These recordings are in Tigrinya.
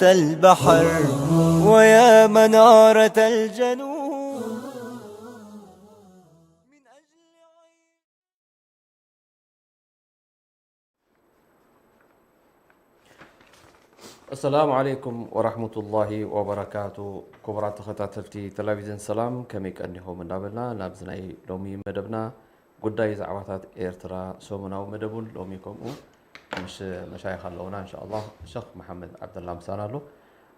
البحر ويا منارة الجنوب. ኣሰላሙ ዓለይኩም ወራህመቱላሂ ወበረካቱ። ክቡራት ተኸታተልቲ ቴሌቪዥን ሰላም፣ ከመይ ቀኒኹም እንዳበልና ናብዚ ናይ ሎሚ መደብና ጉዳይ ዛዕባታት ኤርትራ ሰሙናዊ መደብ እውን ሎሚ ከምኡ ምስ መሻይኽ ኣለውና። እንሻኣላህ ሸኽ መሓመድ ዓብደላ ምሳና ኣሎ።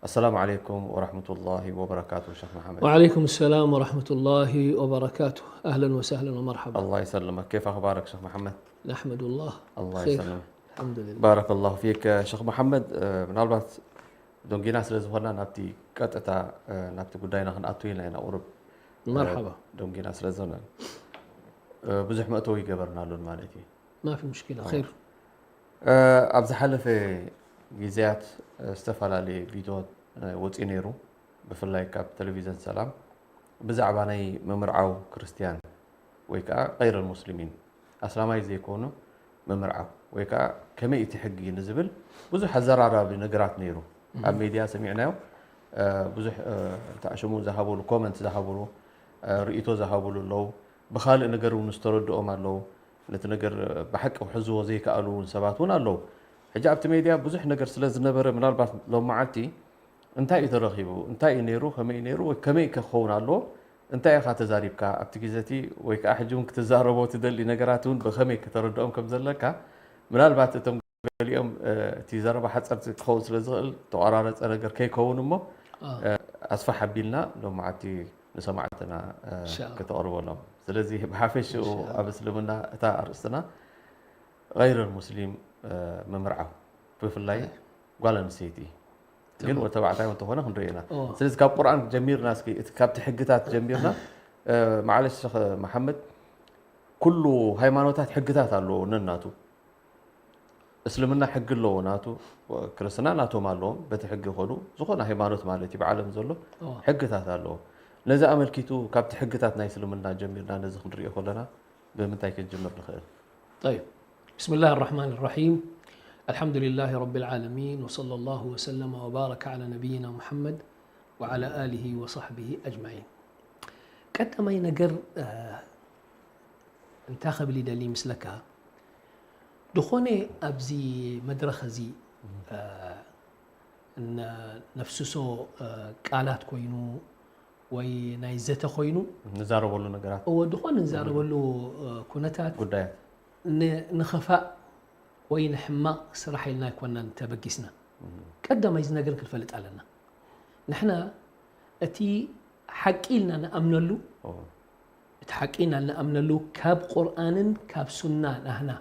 ኣሰላሙ ዓለይኩም ወራህመቱላሂ ወበረካቱ ሸኽ መሓመድ። وعليكم السلام ورحمة الله وبركاته. أهلا وسهلا ومرحبا. ኣላህ ይሰልመክ። ኬፍ ኣኽባረክ ሸኽ መሓመድ? نحمد الله. ኣላህ خير. ይሰልመክ። الحمد لله. ባረከላሁ ፊክ ሸኽ መሓመድ። ምናልባት ዶንጊና ስለ ዝኾንና ናብቲ ቀጥታ ናብቲ ጉዳይና ክንኣቱ ኢልና ኢና ቁሩብ። مرحبا. ዶንጊና ስለ ዝኾነ ብዙሕ መእተዊ ይገበርናሉን ማለት እዩ። ما في مشكلة. خير. ኣብ ዝሓለፈ ግዜያት ዝተፈላለየ ቪድዮ ወፂኡ ነይሩ፣ ብፍላይ ካብ ቴሌቪዥን ሰላም ብዛዕባ ናይ ምምርዓው ክርስትያን ወይ ከዓ غير المسلمين፣ ኣስላማይ ዘይኮኑ ምምርዓው ወይ ከዓ ከመይ እቲ ሕጊ ንዝብል ብዙሕ ኣዘራራቢ ነገራት ነይሩ። ኣብ ሜድያ ሰሚዕናዮ። ብዙሕ ተኣሽሙ ዝሃብሉ፣ ኮመንት ዝሃብሉ፣ ርእይቶ ዝሃብሉ ኣለዉ። ብኻልእ ነገር እውን ዝተረድኦም ኣለዉ። ነቲ ነገር ብሓቂ ክሕዝዎ ዘይከኣሉ እውን ሰባት እውን ኣለዉ። ሕጂ ኣብቲ ሜድያ ብዙሕ ነገር ስለ ዝነበረ ምናልባት ሎም መዓልቲ እንታይ እዩ ተረኺቡ፣ እንታይ እዩ ነይሩ፣ ከመይ እዩ ነይሩ ወይ ከመይ ከ ክኸውን ኣለዎ፣ እንታይ ኢኻ ተዛሪብካ ኣብቲ ግዜ እቲ ወይ ከዓ ሕጂ እውን ክትዛረቦ ትደሊ ነገራት እውን ብኸመይ ከተረድኦም ከም ዘለካ ምናልባት እቶም ገሊኦም እቲ ዘረባ ሓፀርቲ ክኸውን ስለ ዝኽእል ተቋራረፀ ነገር ከይከውን እሞ ኣስፋሕ ኣቢልና ሎም መዓልቲ ንሰማዕትና ከተቕርበሎም። ስለዚ ብሓፈሽኡ ኣብ እስልምና እታ ኣርእስትና غير المسلم ምምርዓው ብፍላይ ጓል ኣንስተይቲ ግን ወዲ ተባዕታይ እንተኾነ ክንሪኦ ኢና። ስለዚ ካብ ቁርኣን ጀሚርና እስኪ እቲ ካብቲ ሕግታት ጀሚርና ማዕለሽ ሸኽ መሓመድ ኩሉ ሃይማኖታት ሕግታት ኣለዎ ነናቱ። እስልምና ሕጊ ኣለዎ ናቱ፣ ክርስትና ናቶም ኣለዎም። በቲ ሕጊ ይኸዱ። ዝኾነ ሃይማኖት ማለት እዩ ብዓለም ዘሎ ሕግታት ኣለዎ። ነዚ ኣመልኪቱ ካብቲ ሕግታት ናይ እስልምና ጀሚርና ነዚ ክንሪኦ ከለና ብምንታይ ክንጅምር ንኽእል? طيب. بسم الله الرحمن الرحيم. الحمد لله رب العالمين وصلى الله وسلم وبارك على نبينا محمد وعلى آله وصحبه أجمعين. ቀዳማይ ነገር እንታይ ክብል ይደሊ ይመስለካ? ዝኾነ ኣብዚ መድረኽ እዚ ነፍስሶ ቃላት ኮይኑ ወይ ናይ ዘተ ኮይኑ ንዛረበሉ ነገራት እወ ዝኾነ ንዛረበሉ ኩነታት ጉዳያት ንኸፋእ ወይ ንሕማቕ ስራሕ ኢልና ኣይኮናን ተበጊስና። ቀዳማይ እዚ ነገር ክንፈልጥ ኣለና። ንሕና እቲ ሓቂ ኢልና ንኣምነሉ እቲ ሓቂ ኢና ንኣምነሉ ካብ ቁርኣንን ካብ ሱና ናህና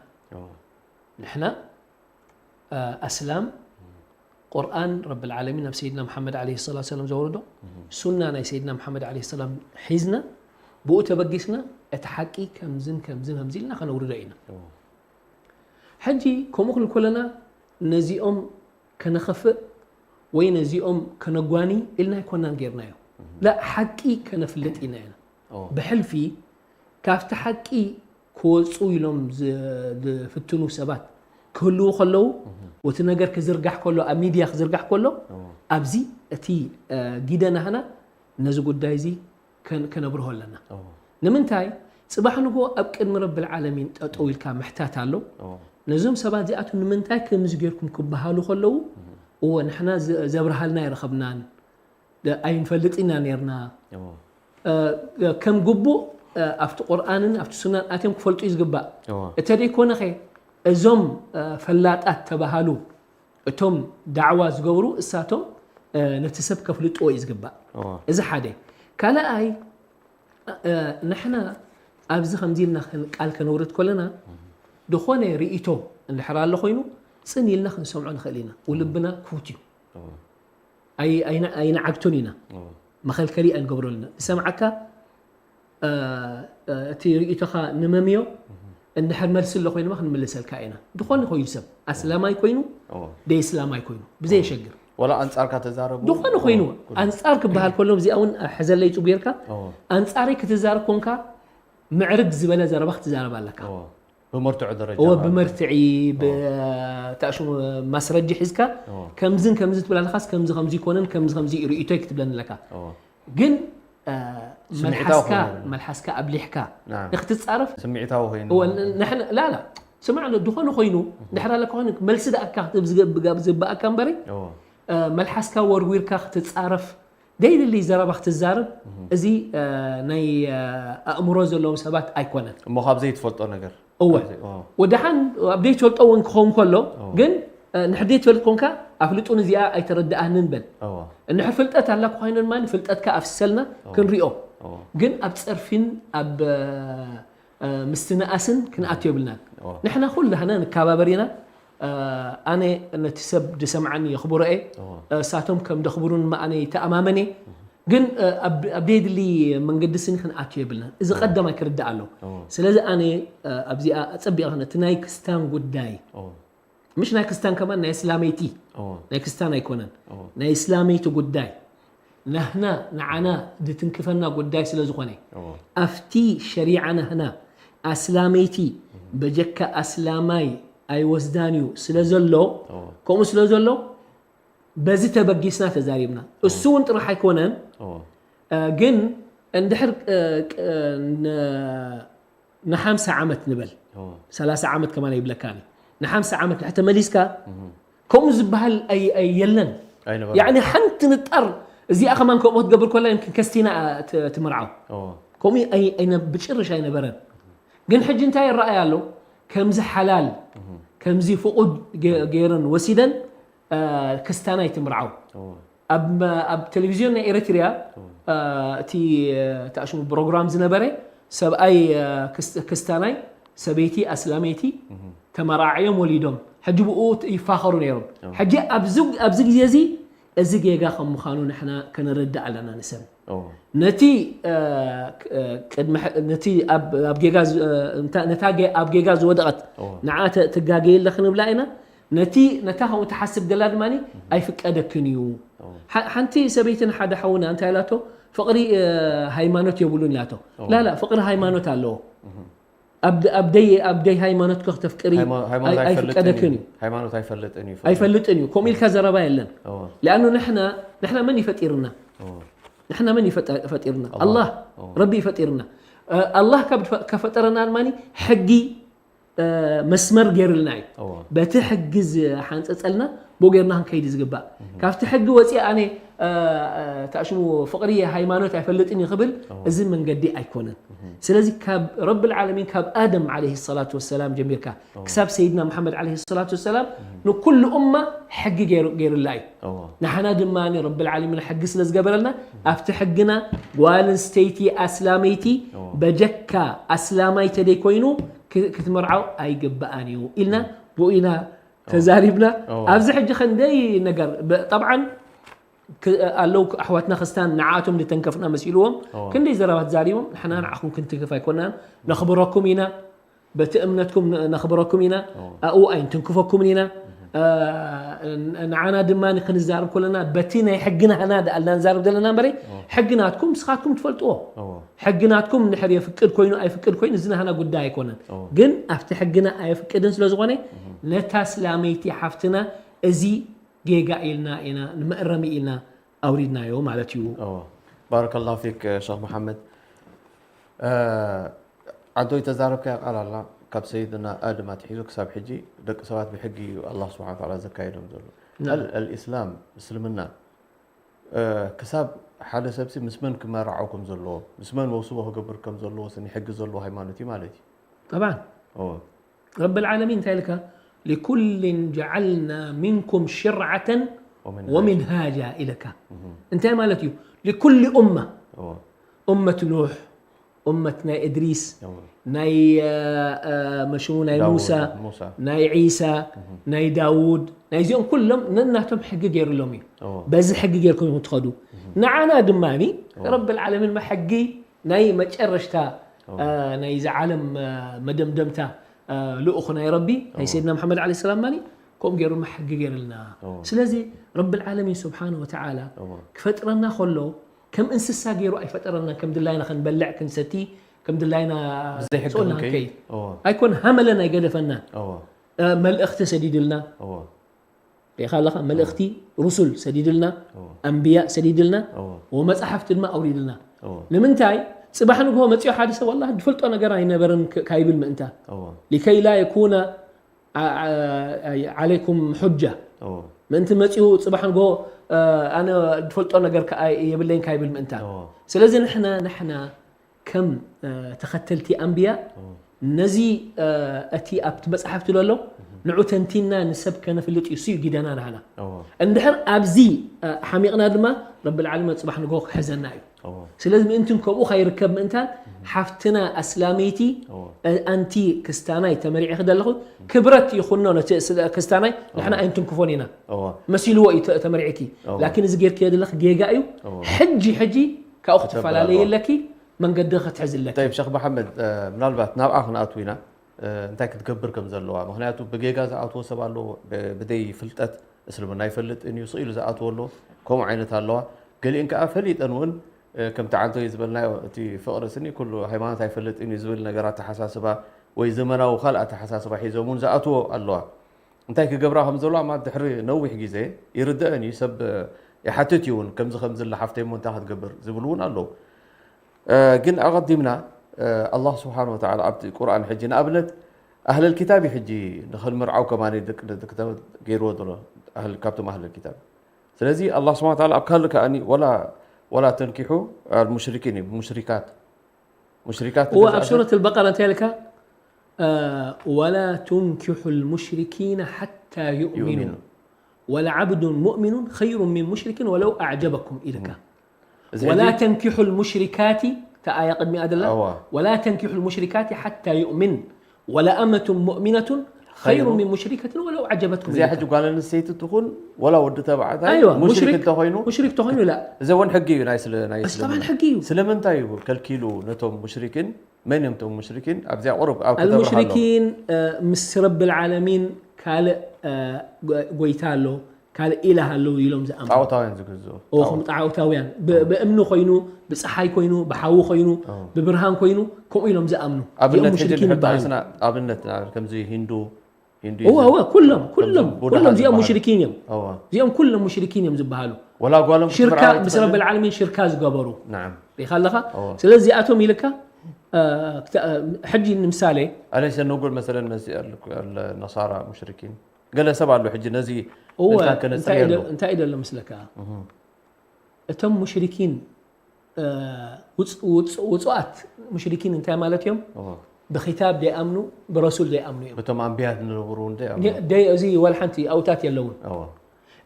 ንሕና ኣስላም ቁርኣን ረብል ዓለሚን ናብ ሰይድና መሓመድ ዓለይሂ ሰላቱ ሰላም ዘውረዶ ሱና ናይ ሰይድና መሓመድ ዓለይሂ ሰላም ሒዝና ብኡ ተበጊስና እቲ ሓቂ ከምዝን ከምዝን ከምዚ ኢልና ከነውርዶ ኢና። ሕጂ ከምኡ ክንብል ከለና ነዚኦም ከነኸፍእ ወይ ነዚኦም ከነጓኒ ኢልና ኣይኮናን ጌርናዮ። ላ ሓቂ ከነፍልጥ ኢና ኢና። ብሕልፊ ካብቲ ሓቂ ክወፁ ኢሎም ዝፍትኑ ሰባት ክህልዉ ከለዉ እቲ ነገር ክዝርጋሕ ከሎ ኣብ ሚድያ ክዝርጋሕ ከሎ ኣብዚ እቲ ጊደ ናህና ነዚ ጉዳይ እዚ ከነብርሆ ኣለና። ንምንታይ? ፅባሕ ንግሆ ኣብ ቅድሚ ረብል ዓለሚን ጠጠው ኢልካ ምሕታት ኣሎ። ነዞም ሰባት እዚኣቶም ንምንታይ ከምዚ ጌርኩም ክበሃሉ ከለዉ እወ ንሕና ዘብርሃልና ኣይረኸብናን ኣይንፈልጥ ኢና ኔርና። ከም ግቡእ ኣብቲ ቁርኣንን ኣብቲ ሱናን ኣትዮም ክፈልጡ እዩ ዝግባእ። እተ ደይኮነኸ እዞም ፈላጣት ተባሃሉ እቶም ዳዕዋ ዝገብሩ እሳቶም ነቲ ሰብ ከፍልጥዎ እዩ ዝግባእ። እዚ ሓደ። ካልኣይ ንሕና ኣብዚ ከምዚ ኢልና ቃል ከነውርድ ከለና ዝኾነ ርእይቶ እንድሕር ኣሎ ኮይኑ ፅን ኢልና ክንሰምዖ ንኽእል ኢና። ውልብና ክፉት እዩ። ኣይንዓግቶን ኢና። መኸልከሊ ኣይንገብረሉና። ዝሰምዓካ እቲ ርእይቶኻ ንመምዮ እንድሕር መልሲ ኣሎ ኮይኑማ ክንምልሰልካ ኢና። ዝኾነ ኮይኑ ሰብ ኣስላማይ ኮይኑ ደይ እስላማይ ኮይኑ ብዘየሸግር ወላ ኣንጻርካ ተዛረቡ ዝኾነ ኮይኑ ኣንጻር ክበሃል ከሎ እዚኣ እውን ሕዘለይ ጽጉ ጌርካ ኣንጻረይ ክትዛረብ ኮንካ ምዕርግ ዝበለ ዘረባ ክትዛረብ ኣለካ። ብመርትዖ ደረጃ እወ ማለት ብመርትዒ ብታሽሙ ማስረጂ ሒዝካ እወ። ከምዝን ከምዚ ትብል ኣለካስ ከምዚ ከምዚ ይኮነን ከምዚ ከምዚ እዩ ርእይቶይ ክትብለኒ ኣለካ። እወ። ግን እ፣ ስምዒታዊ መልሓስካ ኮይኑ። መልሓስካ ኣብሊሕካ ናም። ንክትጻረፍ ስምዒታዊ ኮይኑ እወ፣ ን- ንሕና ላላ ስምዕ ኣሎ ዝኾነ ኮይኑ ድሕር ኣለካ ኮይኑ መልሲ ደኣካ ክትብ ዝገ- ብጋብ ዝበኣካ እምበሪ እወ። እ፣ መልሓስካ ወርዊርካ ክትጻረፍ ደይድሊ ዘረባ ክትዛረብ እዚ እ፣ ናይ እ፣ ኣእምሮ ዘለዎም ሰባት ኣይኮነን። እሞ ካብ ዘይትፈልጦ ነገር እወ እወ። ወደሓን ኣብ ደይትፈልጦ እውን ክኸውን ከሎ እወ። ግን እ፣ ንሕር ደይትፈልጥ ኮንካ ኣፍልጡን እዚኣ ኣይተረድኣንን በል። እወ። እንድሕር ፍልጠት ኣላኩ ኮይነን ማለት ፍልጠትካ ኣፍሰልና እወ። ክንሪኦ እወ። ግን ኣብ ጸርፊን ኣብ እ፣ ምስትንኣስን ክንኣቱ የብልናን። እወ። ንሕና ኩላህና ንከባበር ኢና። እ፣ ኣነ ነቲ ሰብ ድሰምዓኒ የኽብሮ እየ። እወ። እ፣ እሳቶም ከም ደኽብሩን መኣነ ይተኣማመን እየ። ግን እ፣ ኣብ ኣብ ደየድሊ መንገዲ ስኒ ክንኣቱ የብልናን። እዚ ቀዳማይ ክርዳእ ኣሎ። እወ። ስለዚ ኣነ እ፣ ኣብዚኣ ኣጸቢቐ እቲ ናይ ክስታን ጉዳይ እወ። ምሽ ናይ ክስታን ከማን ናይ እስላመይቲ እወ። ናይ ክስታን ኣይኮነን እወ። ናይ እስላመይቲ ጉዳይ ናህና ንዓና ድትንክፈና ጉዳይ ስለ ዝኾነ እወ። ኣብቲ ሸሪዓ ናህና ኣስላመይቲ በጀካ ኣስላማይ ኣይወስዳን እዩ ስለ ዘሎ እወ። ከምኡ ስለ ዘሎ በዚ ተበጊስና ተዛሪብና። እሱ እውን ጥራሕ ኣይኮነን እወ። እ፣ ግን እንድሕር እ፣ ቅ- እ፣ ን- ንሓምሳ ዓመት ንበል እወ። ሰላሳ ዓመት ከማን ይብለካኒ ንሓምሳ ዓመት ንሕ ተመሊስካ ከምኡ ዝበሃል ኣይ- ኣይ- የለን። ኣይነበረ። ያኒ ሓንቲ ንጣር እዚኣ ከማን ከምኡ ክትገብር ኮላ ይምክን ከስቲና እ፣ ት- ትምርዓው እወ። ከምኡ ኣይ- ኣይነ- ብጭርሽ ኣይነበረን። ግን ሕጂ እንታይ ይረኣይ ኣሎ ከምዚ ሓላል ከምዚ ፍቁድ ገ- ገይረን ወሲደን እ፣ ክስታናይ ትምርዓው እወ። ኣብ ኣብ ቴሌቪዝዮን ናይ ኤሪትሪያ እ፣ እቲ እ፣ ተኣሽሙ ፕሮግራም ዝነበረ ሰብኣይ እ፣ ክስ- ክስታናይ ሰበይቲ ኣስላመይቲ ተመራዕዮም ወሊዶም ሕጂ ብኡ ይፋኸሩ ነይሮም። ሕጂ ኣብዚ ኣብዚ ግዜ እዚ እዚ ጌጋ ከም ምዃኑ ንሕና ከነረድእ ኣለና ንሰብ እወ። ነቲ እ፣ ክ- እ፣ ቅድሚ ሕ- ነቲ ኣብ ኣብ ጌጋ ዝ- እ፣ እንታ- ነታ ጌ- ኣብ ጌጋ ዝወደቐት እወ። ንዓ ተ- ትጋገይ ኣለኺ ንብላ ኢና። ነቲ ነታ ከምኡ ትሓስብ ደላ ድማ ኣይፍቀደክን እዩ። ሓ- ሓንቲ ሰበይትን ሓደ ሓውና እንታይ ኢላቶ ፍቕሪ እ፣ ሃይማኖት የብሉን ኢላቶ። ላላ ፍቕሪ ሃይማኖት ኣለዎ። ኣብ ደ- ኣብ ደይ ኣብ ደይ ሃይማኖት ከተፍቅሪ ሃይማ- ሃይማኖት ኣይ- ኣይፈልጥን ኣይፍቀደክን እዩ። እዩ። ሃይማኖት ኣይፈልጥን እዩ። ኣይፈልጥን እዩ። ከምኡ ኢልካ ዘረባ የለን። እወ። ሊኣኑ ንሕና ንሕና መን ይፈጢርና? እወ። ንሕና መን ይፈጠ- ፈጢርና? ኣላህ። ኣላህ እወ። ረቢ ይፈጢርና። እ፣ ኣላህ ካብ ድፈ- ከፈጠረና ድማ ሕጊ እ፣ መስመር ገይርልና እዩ። እወ። በቲ ሕጊ ዝሓንፀፀልና ብኡ ጌርና ክንከይድ ዝግባእ። ካብቲ ሕጊ ወፂአ ኣነ እ፣ እ፣ ተኣሽሙ ፍቕሪ ሃይማኖት ኣይፈልጥን እዩ ክብል እዚ መንገዲ ኣይኮነን። ስለዚ ካብ ረብል ዓለሚን ካብ ኣደም ዓለይሂ ሰላቱ ወሰላም ጀሚርካ ክሳብ ሰይድና መሓመድ ዓለይሂ ሰላቱ ወሰላም ንኩሉ ኡማ ሕጊ ገይሩ- ገይሩላ እዩ። እወ። ንሓና ድማ ረብል ዓለሚን ሕጊ ስለ ዝገበረልና ኣብቲ ሕግና ጓል ኣንስተይቲ ኣስላመይቲ እወ። በጀካ ኣስላማይ ተደይ ኮይኑ ክ- ክትምርዓው ኣይግብኣን እዩ ኢልና ብኡ ኢና ተዛሪብና። እወ። ኣብዚ ሕጂ ክንደይ ነገር ብ- ጠብዓን ክ- ኣለዉ ኣሕዋትና ክስታን ንዓኣቶም ዝተንከፍና መሲልዎም እወ። ክንደይ ዘረባ ተዛሪቦም ንሕና ንዓኹም ክንትንክፍ ኣይኮናን ነኽብረኩም ኢና በቲ እምነትኩም ን- ነኽብረኩም ኢና ኣብኡ ኣይንትንክፈኩምን ኢና እ፣ ን- ንዓና ድማ ክንዛረብ ከለና በቲ ናይ ሕግና ህና ደኣልና ንዛረብ ዘለና እምበረ ሕጊ ናትኩም ንስኻትኩም ትፈልጥዎ እወ። ሕጊ ናትኩም ንድሕር የፍቅድ ኮይኑ ኣይፍቅድ ኮይኑ እዚ ናህና ጉዳይ ኣይኮነን እወ። ግን ኣብቲ ሕግና ኣየፍቅድን ስለ ዝኾነ ነታ ስላመይቲ ሓፍትና እዚ ጌጋ ኢልና ኢና ንመእረሚ ኢልና ኣውሪድናዮ ማለት እዩ እወ። ባረከላሁ ፊክ ሸኽ መሓመድ ዓዶይ ተዛረብካያ ቃል ኣላ ካብ ሰይድና ኣድም ኣትሒዙ ክሳብ ሕጂ ደቂ ሰባት ብሕጊ እዩ ኣላህ ስብሓን ተዓላ ዘካየዶም ዘሎ ናም። ኣል- ኣልእስላም እስልምና እ፣ ክሳብ ሓደ ሰብሲ ምስ መን ክመርዓው ከም ዘለዎ ምስ መን መውስቦ ክገብር ከም ዘለዎ ስኒ ሕጊ ዘለዎ ሃይማኖት እዩ ማለት እዩ طبعا እወ رب العالمين እንታይ ኢልካ لكل جعلنا منكم شرعة ومنهاجا. ومنهاجا ኢልካ እንታይ ማለት እዩ لكل أمة እወ أمة نوح أمة ናይ إدريس እወ ናይ እ፣ እ፣ መሽሙ ናይ ዳውድ፣ موسى ሙሳ ናይ عيسى ናይ داود ናይዚኦም ኩሎም ነናቶም ሕጊ ገይሩሎም እዩ እወ በዚ ሕጊ ገይርኩም ኢኹም ትኸዱ ንዓና ድማ ረብ العالمين ሕጊ ናይ መጨረሽታ እ፣ ናይዚ ዓለም እ፣ መደምደምታ እ፣ ልኡኹ ናይ ረቢ ናይ ሰይድና መሓመድ ዓለ ሰላም ማኒ ከምኡ ገይሩ ሕጊ ገይርልና እወ። ስለዚ ረብ العالمين ስብሓን ወተዓላ እወ ክፈጥረና ከሎ ከም እንስሳ ገይሩ ኣይፈጠረና ከም ድላይና ክንበልዕ ክንሰቲ ከም ድላይና ብዘይ ሕጊ ስኡልና ክንከይድ። ክንከይድ እዎ። ኣይኮን ሃመለና ኣይገደፈና እዎ። እ፣ መልእኽቲ ሰዲድልና እዎ። ሪኢኻ ኣለኻ መልእኽቲ ሩሱል ሰዲድልና እዎ። ኣንብያ ሰዲድልና እዎ። ወመፅሓፍቲ ድማ ኣውሪድልና እዎ። ንምንታይ ፅባሕ ንግሆ መፂኡ ሓደ ሰብ ዋላ ድፈልጦ ነገር ኣይነበረን ክ- ካይብል ምእንታ እዎ። ሊከይ ላ የኩነ ዓ- ዓ- ዓለይኩም ሑጃ እዎ። ምእንቲ መፂኡ ፅባሕ ንግሆ እ፣ ኣነ ድፈልጦ ነገር ከኣ የብለይን ካይብል ምእንታ እዎ። ስለዚ ንሕና ንሕና ከም እ፣ ተኸተልቲ ኣንብያ ነዚ እ፣ እቲ ኣብቲ መፅሓፍቲ ዘሎ ንዑ ተንቲና ንሰብ ከነፍልጥ እዩ እሱ እዩ ጊደና ናህና እዎ። እንድሕር ኣብዚ እ፣ ሓሚቕና ድማ ረብል ዓለሚን ፅባሕ ንግሆ ክሕዘና እዩ እዎ። ስለዚ ምእንትን ከምኡ ከይርከብ ምእንታን ሓፍትና ኣስላመይቲ እዎ። እ፣ ኣንቲ ክስታናይ ተመሪዒ ክደለኹ ክብረት ይኹኖ ነቲ ስ- ክስታናይ ንሕና ኣይንትንክፎን ኢና እዎ። መሲልዎ እዩ ተ- ተመሪዕኪ እዎ። ላኪን እዚ ጌርክዮ ዘለኽ ጌጋ እዩ እዎ። ሕጂ ሕጂ ካብኡ ክትፈላለይ ክትፈላለዋ። ኣለኪ መንገዲ ክትሕዝ ኣለኪ طيب ሸኽ መሓመድ እ፣ ምናልባት ናብኣ ክንኣትው ኢና እ፣ እንታይ ክትገብር ከም ዘለዋ ምክንያቱ ብጌጋ ዝኣትዎ ሰብ ኣሎ ብ- ብደይ ፍልጠት እስልምና ይፈልጥ እዩ ስኢሉ ዝኣትዎ ኣሎ ከምኡ ዓይነት ኣለዋ ገሊእን ከዓ ፈሊጠን እውን እ፣ ከምቲ ዓንቶ ዝበልናዮ እቲ ፍቕሪ ስኒ ኩሉ ሃይማኖት ኣይፈልጥ እዩ ዝብል ነገር ኣተሓሳስባ ወይ ዘመናዊ ካልእ ኣተሓሳስባ ሒዞም እውን ዝኣትዎ ኣለዋ እንታይ ክገብራ ከም ዘለዋ ማለት ድሕሪ ነዊሕ ግዜ ይርደአን እዩ ሰብ እ፣ ይሓትት እዩ እውን ከምዚ ከምዚ ኣለ ሓፍተይ እሞ እንታይ ክትገብር ዝብሉ እውን ኣለዉ እ፣ ግን ኣቐዲምና እ፣ ኣላህ ስብሓን ወተዓላ ኣብቲ ቁርኣን ሕጂ ንኣብነት ኣህለል ኪታብ እዩ ሕጂ ንኽንምርዓው ከማኒ ደቂ ደቂ ክታብ ገይርዎ ዘሎ ኣህል- ካብቶም ኣህለል ኪታብ ስለዚ ኣላህ ስብሓን ወተዓላ ኣብ ካልእ ከኣኒ ወላ ወላ ተንኪሑ ኣልሙሽሪኪን እዩ ሙሽሪካት ሙሽሪካት هو ንገዛእ ኣብ ሱረት البقرة እንታይ ኢልካ ولا تنكحوا المشركين حتى يؤمنوا يؤمنوا. ولعبد مؤمن خير من مشرك ولو أعجبكم ኢልካ እዚ ولا ሕጂ- تنكحوا المشركات እታ ኣያ ቅድሚኣ ደላ እዋ። ولا تنكحوا المشركات حتى يؤمن ولأمة مؤمنة خير خير. من مشركة ولو أعجبتكم እዚኣ ኢልካ። ሕጂ ጓል ኣንስተይቲ ትኹን ወላ ወዲ ተባዕታይ ኣይዋ ሙሽሪክ ሙሽሪክ እንተኾይኑ ሙሽሪክ ተኾይኑ ላ እዚ እውን ሕጊ እዩ ናይ ስለ ናይ እሱ እስልምና። طبعا ሕጊ እዩ ስለምንታይ እዩ ከልኪሉ ነቶም ሙሽሪኪን መን እዮም ቶም ሙሽሪኪን ኣብዚኣ ቁሩብ ኣብ ክተብርሃሎም المشركين እ፣ ምስ ረብል ዓለሚን ካልእ እ፣ ጎ- ጎይታ ኣሎ ካልእ ኢላህ ኣለዉ ኢሎም ዝኣምኑ ጣዖታውያን ዝግዝኡ ኦ ከም ጣዖታውያን ብ- ብእምኒ ኮይኑ ብፀሓይ ኮይኑ ብሓዊ ኮይኑ ኦ። ብብርሃን ኮይኑ ከምኡ ኢሎም ዝኣምኑ ኣብነት እዚኦም ሕጂ ሙሽሪኪን ንሕቶ ይበሃሉ ኣይስና ኣብነት ንኣብነት ከምዚ ሂንዱ ሂንዱ እወ እወ ኩሎም ኩሎም ቡድሃ ኩሎም እዚኦም ዝበሃሉ። ሙሽሪኪን እዮም እወ እዚኦም ኩሎም ሙሽሪኪን እዮም ዝበሃሉ ወላ ጓሎም ሽርካ ክትምርዓው ምስ ትኽእል? ረብል ዓለሚን ሽርካ ዝገበሩ نعم ሪኢኻ ኣለኻ እወ ስለዚ እዚኣቶም ኢልካ እ፣ ክተ- እ፣ ሕጂ ንምሳሌ أليس نقول مثلا النصارى مشركين ገለ ሰብ ኣሎ ሕጂ ነዚ እወ ነታ እንታይ ከነፅርየሉ እዩ ደ- እንታይ እዩ ደሎ ምስለካ እቶም ሙሽሪኪን እ፣ ውፅ- ውፅ- ውፁኣት ሙሽሪኪን እንታይ ማለት እዮም እወ ብክታብ ዘይኣምኑ ብረሱል ዘይኣምኑ እዮም በቶም ኣንብያት ዝነበሩ እውን ደይ ደ- ደይ እዚ ወላ ሓንቲ ኣውታት የለውን እወ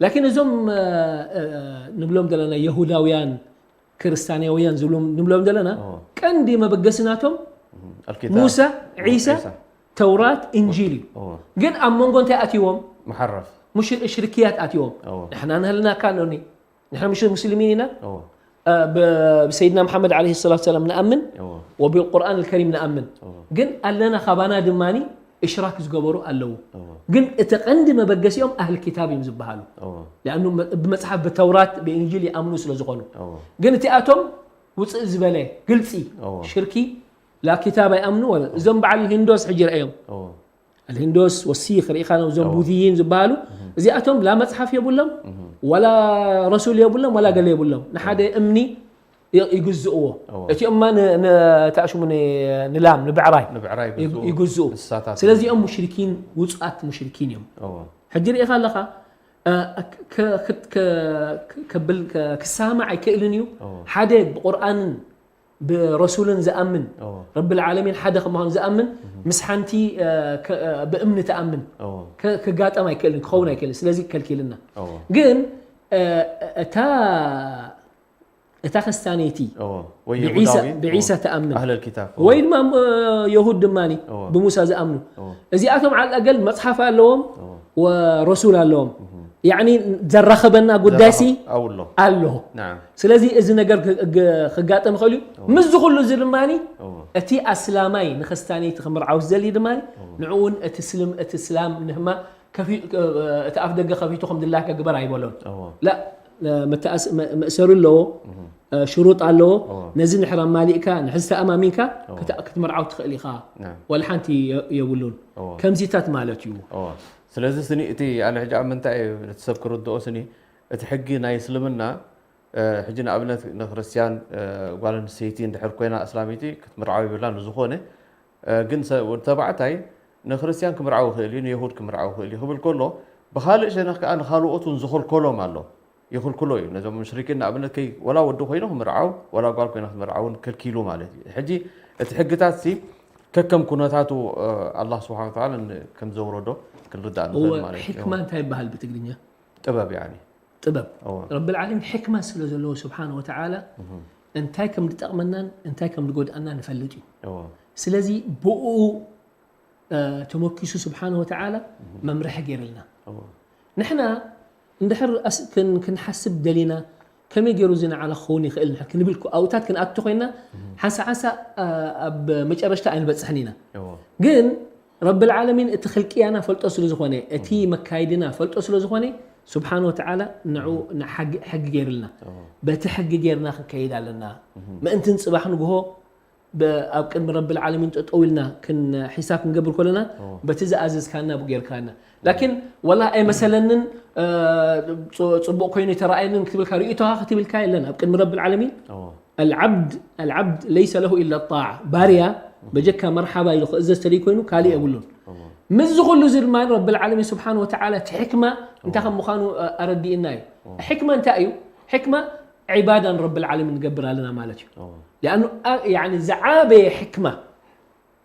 ላኪን እዞም እ፣ እ፣ ንብሎም ዘለና የሁዳውያን ክርስታንያውያን ዝብሎም ንብሎም ዘለና እወ ቀንዲ መበገሲ ናቶም الكتاب ሙሳ ዒሳ ዒሳ። ተውራት እንጂል እዩ እወ ግን ኣብ መንጎ እንታይ ኣትይዎም محرف ሙሽ ሽርክያት ኣትይዎም እወ ንሕና ንህልናካ ነኒ ንሕና ምሽ ሙስሊሚን ኢና እወ እ፣ ብ- ብሰይድና መሓመድ ዓለይሂ ሰላቱ ሰላም ንኣምን እወ ወብልቁርኣን ልከሪም ንኣምን እወ ግን ኣለና ካባና ድማኒ እሽራክ ዝገበሩ ኣለዉ እወ ግን እቲ ቀንዲ መበገሲኦም ኣህል ኪታብ እዮም ዝበሃሉ እወ ሊኣኑ መ- ብመፅሓፍ ብተውራት ብእንጂል ይኣምኑ ስለ ዝኾኑ እወ ግን እቲኣቶም ውፅእ ዝበለ ግልፂ እወ ሽርኪ ላ ኪታብ ኣይኣምኑ ወላ እዞም በዓል ሂንዶስ ሕጂ ረአዮም እወ الهندوس والسيخ ርኢኻ ነዞም እወ። ቡዝይን ዝበሃሉ እዚኣቶም ላ መፅሓፍ የብሎም ወላ ረሱል የብሎም ወላ ገለ የብሎም ንሓደ እምኒ ይ- ይግዝእዎ እወ። እቲኦም ማ ን- ን- ታሽሙ ን- ንላም ንብዕራይ ንብዕራይ ይግ- ይግዝኡ። ይግዝኡ እንስሳታት ስለዚኦም ሙሽሪኪን ውፁኣት ሙሽሪኪን እዮም እወ ሕጂ ርኢኻ ኣለኻ እ፣ ከ- ከ- ከ- ከ- ከብል ከ- ክሰማማዕ ኣይክእልን እዩ እወ ሓደ ብቁርኣንን ብረሱልን ዝኣምን እወ ረብል ዓለሚን ሓደ ከምዃኑ ዝኣምን ምስ ሓንቲ እ፣ ከ- እ፣ ብእምኒ ትኣምን እወ ከ- ክጋጠም ኣይክእልን ክኸውን ኣይክእልን ስለዚ ከልኪልና እወ ግን እ፣ እታ እታ ክስታነይቲ እወ ወይ ብዒሳ- ይሁዳዊ ብዒሳ እወ። ትኣምን ኣህለል ኪታብ ወይ ድማ እ፣ የሁድ ድማ እወ። ብሙሳ ዝኣምኑ እወ እዚኣቶም ዓል ኣገል መፅሓፍ ኣለዎም እወ ወረሱል ኣለዎም ያኒ ዘራኸበና ጉዳይ ሲ ኣውሎ ኣሎ ናም ስለዚ እዚ ነገር ክ- ግ- ክጋጠም ይኽእል እዩ ምስዚ ኩሉ እዚ ድማ እወ እቲ ኣስላማይ ንክስታነይቲ ክምርዓው ዝደሊ ድማ ንዕኡን እቲ ስልም እቲ ስላም ንህማ ከፊ- እቲ ኣፍ ደገ ከፊቱ ከም ድላካ ግበር ኣይበሎን እወ ላ መተኣስ- መ- መእሰሪ ኣለዎ እ፣ ሽሩጥ ኣለዎ። እዎ። ነዚ ንሕር ኣማሊእካ ንሕዚ ተኣማሚንካ እዎ። ክተ- ክትምርዓው ትኽእል ኢኻ። ናም። ዋላ ሓንቲ የ- የብሉን። እዎ። ከምዚታት ማለት እዩ። እዎ። ስለዚ ስኒ እቲ ኣነ ሕጂ ኣብ ምንታይ እቲ ሰብ ክርድኦ ስኒ እቲ ሕጊ ናይ እስልምና እ፣ ሕጂ ንኣብነት ንክርስትያን እ፣ ጓል ኣንስተይቲ እንድሕር ኮይና ኣስላመይቲ ክትምርዓው ይብላን ዝኾነ እ፣ ግን ሰ- ወዲ ተባዕታይ ንክርስትያን ክምርዓው ይኽእል እዩ ንየሁድ ክምርዓው ይኽእል እዩ ክብል ከሎ ብካልእ ሸነኽ ከዓ ንካልኦት እውን ዝኽልከሎም ኣሎ ይኽልክሎ እዩ ነዞም ሙሽሪኪን ንኣብነት ከይ ወላ ወዲ ኮይኑ ክምርዓው ወላ ጓል ኮይና ክትምርዓውን ከልኪሉ ማለት እዩ ሕጂ እቲ ሕግታት ሲ ከከም ኩነታቱ እ፣ ኣላህ ስብሓን ወተዓላ ን- ከም ዘውረዶ ክንርዳእ ንኽእል እወ ማለት እዩ ሕክማ እንታይ ይበሃል ብትግርኛ? ጥበብ ያኒ ጥበብ እወ ረብል ዓለሚን ሕክማ ስለ ዘለዎ ስብሓን ወተዓላ እንታይ ከም ዝጠቕመናን እንታይ ከም ዝጎድኣና ንፈልጥ እዩ። እወ ስለዚ ብኡ እ፣ ተመኪሱ ስብሓን ወተዓላ መምርሒ ገይርልና። እወ ንሕና እንድሕር ኣስ- ክን- ክንሓስብ ደሊና ከመይ ገይሩ እዚ ንዓና ክኸውን ይኽእል ንሕር ክንብል ኮ- ኣብኡታት ክንኣቱ ኮይና ሓንሳ ሓንሳ እ፣ ኣብ መጨረሽታ ኣይንበፅሕን ኢና። እወ ግን ረብል ዓለሚን እቲ ክልቅያና ፈልጦ ስለ ዝኾነ እቲ መካይድና ፈልጦ ስለ ዝኾነ ስብሓን ወተዓላ ንዑ ንሓጊ- ሕጊ ገይርልና እወ በቲ ሕጊ ገይርና ክንከይድ ኣለና። ምእንትን ፅባሕ ንግሆ ብ- ኣብ ቅድሚ ረብል ዓለሚን ጠጠው ኢልና ክን- ሒሳብ ክንገብር ከለና እወ በቲ ዝኣዘዝካና ብጌርካና ላኪን ወላ ኣይመሰለንን እ፣ ፅ- ፅቡቅ ኮይኑ ተረኣየንን ክትብልካ ርእቶኻ ክትብልካ የለን ኣብ ቅድሚ ረብል ዓለሚን እወ العبد العبد ليس له إلا الطاعة ባርያ በጀካ መርሓባ ኢሉ ክእዘዝ ተደይ ኮይኑ ካልእ የብሉን። እወ ምስዚ ኩሉ እዚ ድማ ረብል ዓለሚን ስብሓን ወተዓላ እቲ ሕክማ እንታይ ከም ምዃኑ እ፣ ኣረዲእና እዩ። ሕክማ እንታይ እዩ? ሕክማ ዒባዳ ንረብል ዓለሚን ንገብር ኣለና ማለት እዩ። እወ ሊኣኑ ኣ- ያኒ ዝዓበየ ሕክማ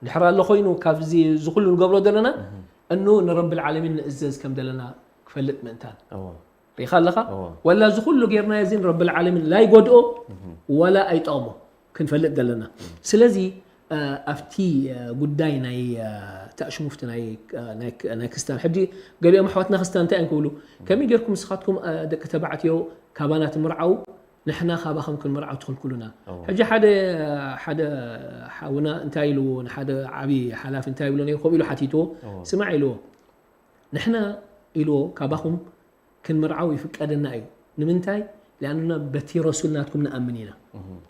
ድሕር ኣሎ ኮይኑ ካብዚ እዚ ኩሉ ንገብሮ ዘለና እኑ ንረብል ዓለሚን ንእዘዝ ከም ዘለና ክፈልጥ ምእንታን እወ ሪኻ ኣለኻ እወ ወላ እዚ ኩሉ ጌርናዮ እዚ ንረብል ዓለሚን ላይጎድኦ ወላ ኣይጠቕሞ ክንፈልጥ ዘለና። ስለዚ እ፣ ኣብቲ እ፣ ጉዳይ ናይ እ፣ ተእሽሙፍቲ ናይ እ፣ ናይ ክ- ናይ ክስታን ሕጂ ገሊኦም ኣሕዋትና ክስታን እንታይ እዮም ክብሉ ከመይ ጌርኩም ንስኻትኩም እ፣ ደቂ ተባዕትዮ ካባና ትምርዓው ንሕና ካባኹም ክንምርዓው ትኽልክሉና። እወ ሕጂ ሓደ ሓደ ሓውና እንታይ ኢሉ ንሓደ ዓብዪ ሓላፊ እንታይ ይብሎ ነይሩ ከምኡ ኢሉ ሓቲትዎ እወ ስማዕ ኢልዎ ንሕና ኢልዎ ካባኹም ክንምርዓው ይፍቀደና እዩ። ንምንታይ? ሊኣንና በቲ ረሱል ናትኩም ንኣምን ኢና።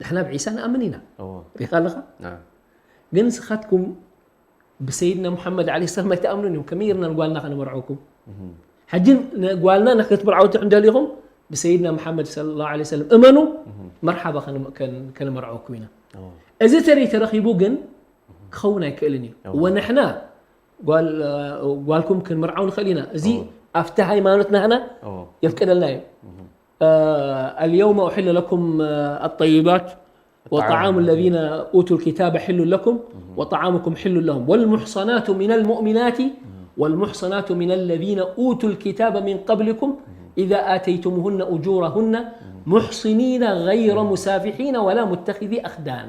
ንሕና ብዒሳ ንኣምን ኢና። እወ ሪኻ ኣለኻ? ናም ግን ንስኻትኩም ብሰይድና ሙሓመድ ዓለይሂ ሰላም ኣይትኣምኑን እዮም። ከመይ ጌርና ንጓልና ከነመርዐኩም? እህ ሕጂ ጓልና ንክትምርዓው ትሕን ደሊኹም ብሰይድና ሙሓመድ ሰለላሁ ዓለይሂ ወሰለም እመኑ። መርሓባ ከነ- ከን- ከነመርዐኩም ኢና። እወ እዚ ተሪ ተረኺቡ ግን ክኸውን ኣይክእልን እዩ። እወ። ወንሕና ጓል- ጓልኩም ክንምርዓው ንኽእል ኢና። እዚ እወ። ኣብቲ ሃይማኖት ናህና እወ የፍቅደልና እዩ። اليوم أحل لكم الطيبات وطعام الذين أوتوا الكتاب حل لكم وطعامكم حل لهم والمحصنات من المؤمنات والمحصنات من الذين أوتوا الكتاب من قبلكم إذا آتيتموهن أجورهن محصنين غير مسافحين ولا متخذي أخدان.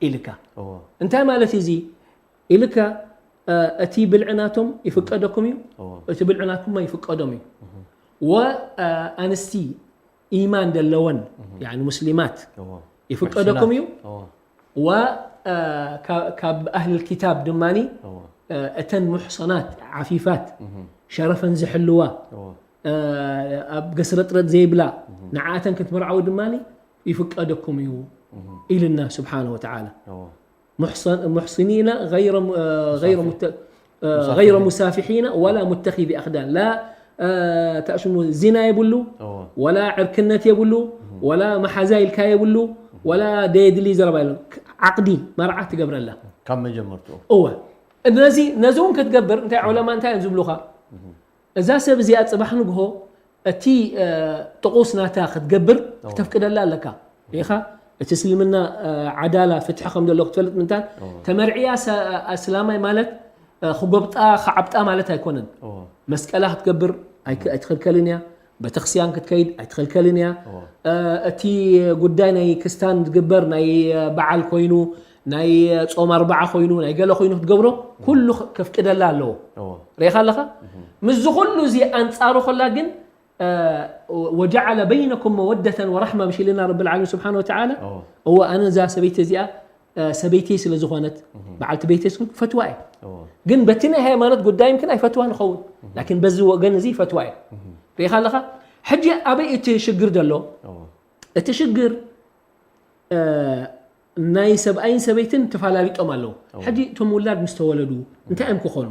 ኢልካ እወ እንታይ ማለት እዩ እዚ? ኢልካ እ፣ እቲ ብልዒ ናቶም ይፍቀደኩም እዩ። እወ እቲ ብልዒ ናትኩም ይፍቀዶም እዩ። ወ እ፣ ኣንስቲ ኢማን ዘለወን ያኒ ሙስሊማት እወ ይፍቀደኩም እዩ። እወ ወ እ፣ ካ- ካብ ኣህል ኪታብ ድማኒ እወ እ፣ እተን ሙሕሰናት ዓፊፋት ሸረፈን ዝሕልዋ እወ እ፣ ኣብ ገስረጥረጥ ዘይብላ ንዓተን ክትምርዓው ድማኒ ይፍቀደኩም እዩ ኢልና ስብሓነ ወተዓላ። እወ محصن- محصنين غير م- آه، غير مسافح. مت- آه، غير مسافحين ولا متخذي أخدان لا آه، تأشمو زنا يبلو እወ ولا عركنة يبلو ولا محازا الكا يبلو ولا ديدلي زربا يلو عقدي مرعى تقبر الله ካብ መጀመርትኡ እወ እነዚ ነዚ እውን ክትገብር እንታይ ዑለማ እንታይ እዮም ዝብሉኻ? እዛ ሰብ እዚኣ ፅባሕ ንግሆ እቲ እ፣ ጥቑስ ናታ ክትገብር እወ። ክተፍቅደላ ኣለካ ኢኻ። እቲ እስልምና እ፣ ዓዳላ ፍትሒ ከም ዘሎ ክትፈልጥ ምንታን እወ። ተመርዕያ ሰ- ኣስላማይ ማለት እ፣ ክጎብጣ ክዓብጣ ማለት ኣይኮነን። እወ መስቀላ ክትገብር ኣይክ- ኣይትኸልከልን እያ። ቤተክርስትያን ክትከይድ ኣይትኸልከልን እያ። እወ እ፣ እቲ ጉዳይ ናይ ክስታን ዝግበር ናይ እ፣ በዓል ኮይኑ ናይ እ፣ ጾም ኣርባዓ ኮይኑ ናይ ገለ ኮይኑ ክትገብሮ ኩሉ ከፍቅደላ ኣለዎ። እወ ርኢኻ ኣለኻ? ምስዚ ኩሉ እዚ ኣንጻሩ ከላ ግን እ፣ وجعل بينكم مودة ورحمة مش إلنا رب العالمين سبحانه وتعالى እወ እወ ኣነ እዛ ሰበይቲ እዚኣ እ፣ ሰበይተይ ስለ ዝኾነት በዓልቲ ቤተይ ስለ ፈትዋ እየ። እወ ግን በቲ ናይ ሃይማኖት ጉዳይ ምክን ኣይፈትዋ ንኸውን ላኪን በዚ ወገን እዚ ይፈትዋ እየ። ርኢኻ ኣለኻ? ሕጂ ኣበይ እቲ ሽግር ዘሎ? እወ እቲ ሽግር እ፣ ናይ ሰብኣይን ሰበይትን ተፈላለጦም ኣለዉ። ሕጂ እቶም ውላድ ምስ ተወለዱ እንታይ እዮም ክኾኑ?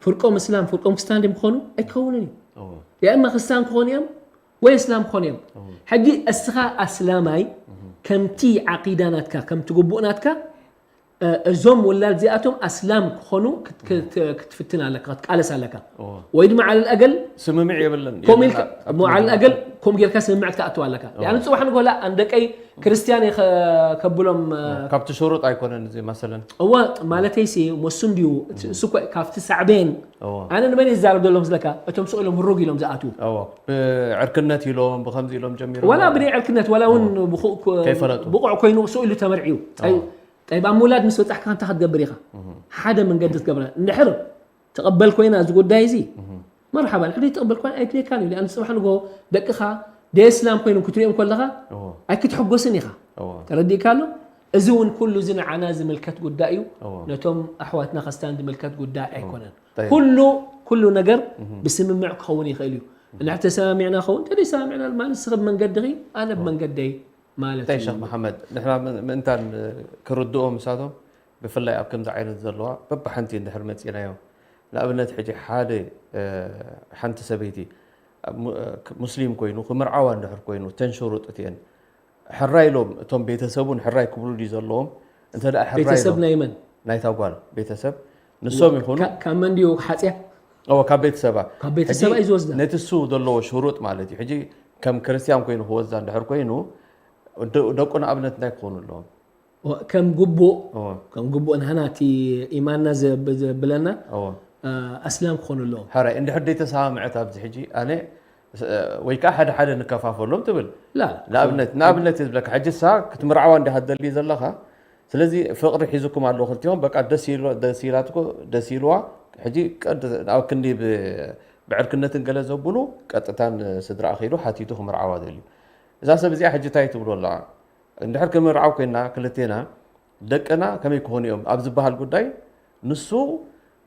ፍርቆም እስላም ፍርቆም ክስታን ድም ክኾኑ? ኣይክኸውንን እዩ። ያ እማ ክስታን ክኾኑ እዮም ወይ እስላም ክኾኑ እዮም። ሕጂ እስኻ ኣስላማይ ከምቲ ዓቂዳ ናትካ ከምቲ ግቡእ ናትካ፣ እ፣ እዞም ውላድ እዚኣቶም ኣስላም ክኾኑ ክት- ክት- ክትፍትን ኣለካ ክትቃለስ ኣለካ። ወይ ድማ ዓለል ኣገል ስምምዕ የብለን ከምኡ ኢልካ እሞ ዓለል ኣገል ከምኡ ጌርካ ስምምዕ ክትኣትው ኣለካ። ያኒ ጽባሕ ንጎላ ኣንደቀይ ክርስትያን እየ ከ- ከብሎም፣ እ፣ ካብቲ ሽሩጥ ኣይኮነን እዚ መሰለን እወ ማለተይ ሲ መሱ እንድዩ። እሱ እኮ ካብቲ ሳዕቤን ኣነ ንመን እየ ዝዛረብ ዘሎ ምስለካ? እቶም ስቕ ኢሎም ህሩግ ኢሎም ዝኣትዉ እወ ብዕርክነት ኢሎም ብከምዚ ኢሎም ጀሚሮም ዋላ ብደይ ዕርክነት ዋላ እውን ብቑዕ ኮ- ከይፈለጡ። ብቑዕ ኮይኑ ስቕ ኢሉ ተመርዕዩ። ጠይ- ጠይብ ኣብ ምውላድ ምስ በጻሕካ እንታይ ክትገብር ኢኻ? ሓደ መንገዲ ክትገብረ እንድሕር ተቐበል ኮይና እዚ ጉዳይ እዚ መርሓባ ንሕደ ተቐበል ኮይና ኣይድልየካን እዩ። ሊኣን ጽባሕ ንጎ ደቅኻ ደየስላም ኮይኖም ክትሪኦም ከለኻ እወ ኣይክትሕጎስን ኢኻ። እወ ተረዲእካ ኣሎ? እዚ እውን ኩሉ እዚ ንዓና ዝምልከት ጉዳይ እዩ። እወ ነቶም ኣሕዋትና ከስታን ዝምልከት ጉዳይ ኣይኮነን። ጠይብ። ኩሉ ኩሉ ነገር ብስምምዕ ክኸውን ይኽእል እዩ። እንድሕር ተሰማሚዕና ኸውን እንተ ሰማሚዕና ማለት ንስኺ ብመንገድኺ ኣነ ብመንገደይ ማለት እንታይ እዩ። ሸኽ መሓመድ ንሕና ምን- ምእንታን ክርድኦ ምሳቶም ብፍላይ ኣብ ከምዚ ዓይነት ዘለዋ በብሓንቲ እንድሕር መፂናዮ ንኣብነት ሕጂ ሓደ እ፣ ሓንቲ ሰበይቲ ኣብ ሙ- እ፣ ሙስሊም ኮይኑ ክምርዓዋ እንድሕር ኮይኑ እተን ሽሩጥ እቲአን ሕራይ ኢሎም እቶም ቤተሰቡን ሕራይ ክብሉ ድዩ ዘለዎም እንተ ደኣ ሕራይ ቤተሰብ ኢሎም ናይ መን? ናይታ ጓል ቤተሰብ ንሶም ይኹኑ ካ- ካብ መን ድዩ ሓፅያ? እወ ካብ ቤተሰባ ካብ ቤተሰባ እዩ ዝወስዳ። ነቲ እሱ ዘለዎ ሽሩጥ ማለት እዩ ሕጂ ከም ክርስትያን ኮይኑ ክወስዳ እንድሕር ኮይኑ ደ- ደቁ ንኣብነት እንታይ ክኾኑ ኣለዎም ወ- ከም ግቡእ እወ ከም ግቡእ ንሃና እቲ ኢማንና ዘብ- ዘብለና እወ እ፣ ኣስላም ክኾኑ ኣለዎም። ሕራይ እንድሕር ደይተሰማምዐት ኣብዚ ሕጂ ኣነ ስ- ወይ ከዓ ሓደ ሓደ ንከፋፈሎም ትብል ላ ንኣብነት ንኣብነት እየ ዝብለካ ሕጂ እሳ ክትምርዓዋ እንዲኻ ትደሊ ዘለኻ ስለዚ ፍቕሪ ሒዙኩም ኣለዉ ክልቲኦም በቃ ደስ ኢሉ- ደስ ኢላትኮ ደስ ኢልዋ ሕጂ ቀድ- ኣብ ክንዲ ብ- ብዕርክነትን ገለ ዘብሉ ቀጥታን ስድራ ኣኺሉ ሓቲቱ ክምርዓዋ ደልዩ እዛ ሰብ እዚኣ ሕጂ እንታይ ትብሎ ኣለዋ እንድሕር ክምርዓው ኮይና ክልቴና ደቅና ከመይ ክኾኑ እዮም ኣብ ዝበሃል ጉዳይ ንሱ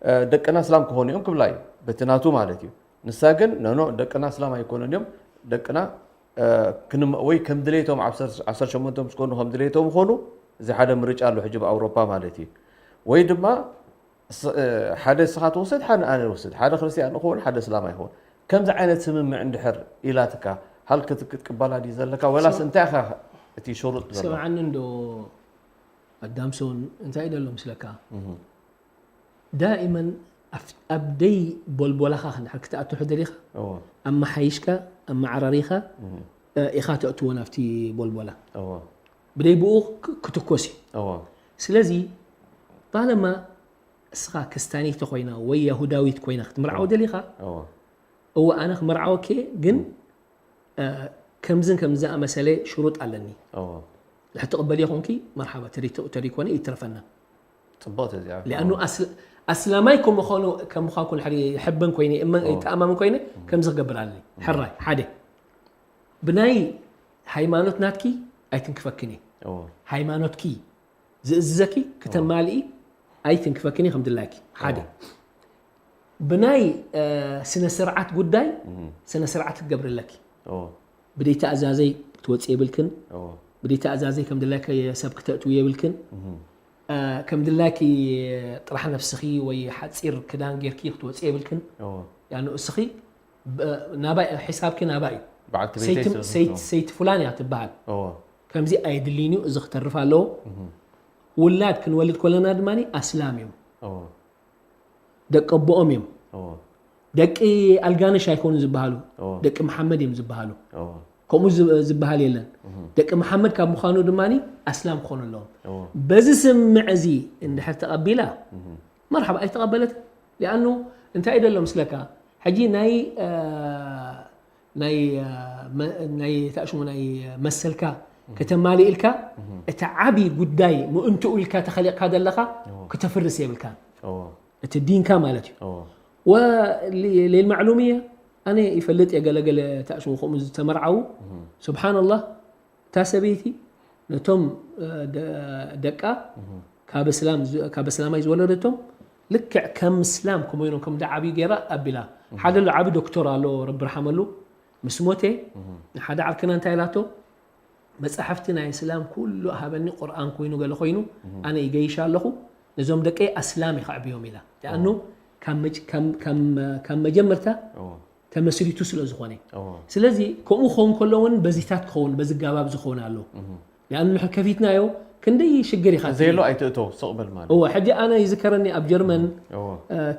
እ፣ ደቅና እስላም ክኾኑ እዮም ክብላ እዩ በቲ ናቱ ማለት እዩ ንሳ ግን ነኖ ደቅና እስላም ኣይኮኑን እዮም ደቅና እ፣ ክንም- ወይ ከም ድሌቶም ዓሰርተ ሸሞንተ ምስ ኮኑ ከም ድሌቶም ይኾኑ እዚ ሓደ ምርጫ ኣሎ ሕጂ ብኣውሮፓ ማለት እዩ ወይ ድማ ስ- እ፣ ሓደ እስኻ ትወስድ ሓደ ኣነ ወስድ ሓደ ክርስትያን ይኸውን ሓደ እስላም ኣይኸውን ከምዚ ዓይነት ስምምዕ እንድሕር ኢላትካ ሃል ክት- ክትቅበላ ድዩ ዘለካ ወላስ እንታይ ኢኻ እቲ ሽሩጥ ዘሎ ስምዓኒ እንዶ ኣዳምሶን እንታይ ደሎ ምስለካ ዳኢመን ኣፍ- ኣብ ደይ ቦልቦላኻ ክንድሕር ክትኣትሑ ደሊኻ እዎ ኣመሓይሽካ ኣመዓራሪኻ እም፣ እ፣ ኢኻ ተእትዎ ናብቲ ቦልቦላ እዎ ብደይ ብኡ ክ- ክትኮስ እዩ እዎ ስለዚ ጣለማ እስኻ ክስታኒት ኮይና ወይ የሁዳዊት ኮይና ክትምርዓው ደሊኻ እዎ እወ ኣነ ክመርዓወኪ እየ ግን እ፣ ከምዝን ከምዚ ዝኣመሰለ ሽሩጥ ኣለኒ እዎ ድሕር ትቕበልዮ ኮንኪ መርሓባ ተሪትኦ ተሪኮነ ይትረፈና ፅቡቕቲ እዚኣ ሊኣኑ ኣስል- ኣስላማይ ከምዃኑ ከምዃንኩ ንሕሪ ይሕበን ኮይነ እመን እዎ። ይተኣማመን ኮይነ ከምዚ ክገብር ኣለኒ ሕራይ ሓደ ብናይ ሃይማኖት ናትኪ ኣይትንክፈክን እየ እዎ ሃይማኖትኪ ዝእዝዘኪ ክተማልኢ ኣይትንክፈክን እየ ከም ድላይኪ ሓደ ብናይ እ፣ ስነ ስርዓት ጉዳይ እም፣ ስነ ስርዓት ክትገብርለኪ እዎ ብደይ ተኣዛዘይ ክትወፅእ የብልክን እዎ ብደይ ተኣዛዘይ ከም ድላይኪ ሰብ ክተእትው የብልክን እም፣ እ፣ ከም ድላይኪ ጥራሕ ነብስኺ ወይ ሓፂር ክዳን ጌርኪ ክትወፅእ የብልክን እዎ ያኑ እስኺ ብ- ናባይ ሒሳብኪ ናባይ እዩ በዓልቲ ቤተይ ሰይቲ- ስለ ሰይቲ- ዝኾንኩ። ሰይቲ ፍላን እያ ትበሃል እዎ ከምዚ ኣየድልይን እዩ እዚ ክተርፍ ኣለዎ እም፣ ውላድ ክንወልድ ከለና ድማ ኣስላም እዮም እዎ ደቂ ኣቦኦም እዮም እዎ ደቂ ኣልጋነሽ ኣይኮኑ ዝበሃሉ እዎ ደቂ መሓመድ እዮም ዝበሃሉ እዎ ከምኡ ዝ- ዝበሃል የለን እም፣ ደቂ መሓመድ ካብ ምዃኑ ድማ ኣስላም ክኾኑ ኣለዎም እዎ በዚ ስምምዕ እዚ እንድሕር ተቐቢላ እም፣ መርሓባ ኣይተቐበለት ሊኣኑ እንታይ እዩ ደሎ ምስለካ ሕጂ ናይ እ፣ ናይ እ፣ መ- ናይ ታሽሙ ናይ መሰልካ ከተማልእ ኢልካ እቲ ዓብዪ ጉዳይ ምእንትኡ ኢልካ ተኸሊቕካ ዘለኻ እዎ ክተፍርስ የብልካን እዎ እቲ ዲንካ ማለት እዩ እዎ ወሌልማዕሉምየ ኣነ ይፈልጥ እየ ገለገለ ታሽሙ ከምኡ ዝተመርዓዉ ስብሓንላህ እታ ሰበይቲ ነቶም እ፣ ደ- ደቃ ካብ እስላም ዝ- ካብ እስላማይ ዝወለደቶም ልክዕ ከም እስላም ከምኡ ኢሎም ከም ደዓብዩ ገይራ ኣቢላ ሓደ ኣሎ ዓቢ ዶክተር ኣሎ ረቢ ርሓመሉ ምስ ሞተ ንሓደ ዓርክና እንታይ ኢላቶ መጻሕፍቲ ናይ እስላም ኩሉ ሃበኒ ቁርኣን ኮይኑ ገለ ኮይኑ ኣነ ይገይሽ ኣለኹ ነዞም ደቀይ ኣስላም ይኸዕብዮም ኢላ። ያኑ ካብ መጅ- ከም- ከም- ከም መጀመርታ እዎ ተመስሪቱ ስለ ዝኾነ እዎ ስለዚ ከምኡ ክኸውን ከሎ እውን በዚታት ክኸውን በዚ ጋባብ ዝኸውን ኣሎ ያኑ ንሕር ከፊትናዮ ክንደይ ሽግር ኢኻ ዘየሎ ኣይትእቶ ስቕ በል ማለት እወ ሕጂ ኣነ ይዝከረኒ ኣብ ጀርመን እዎ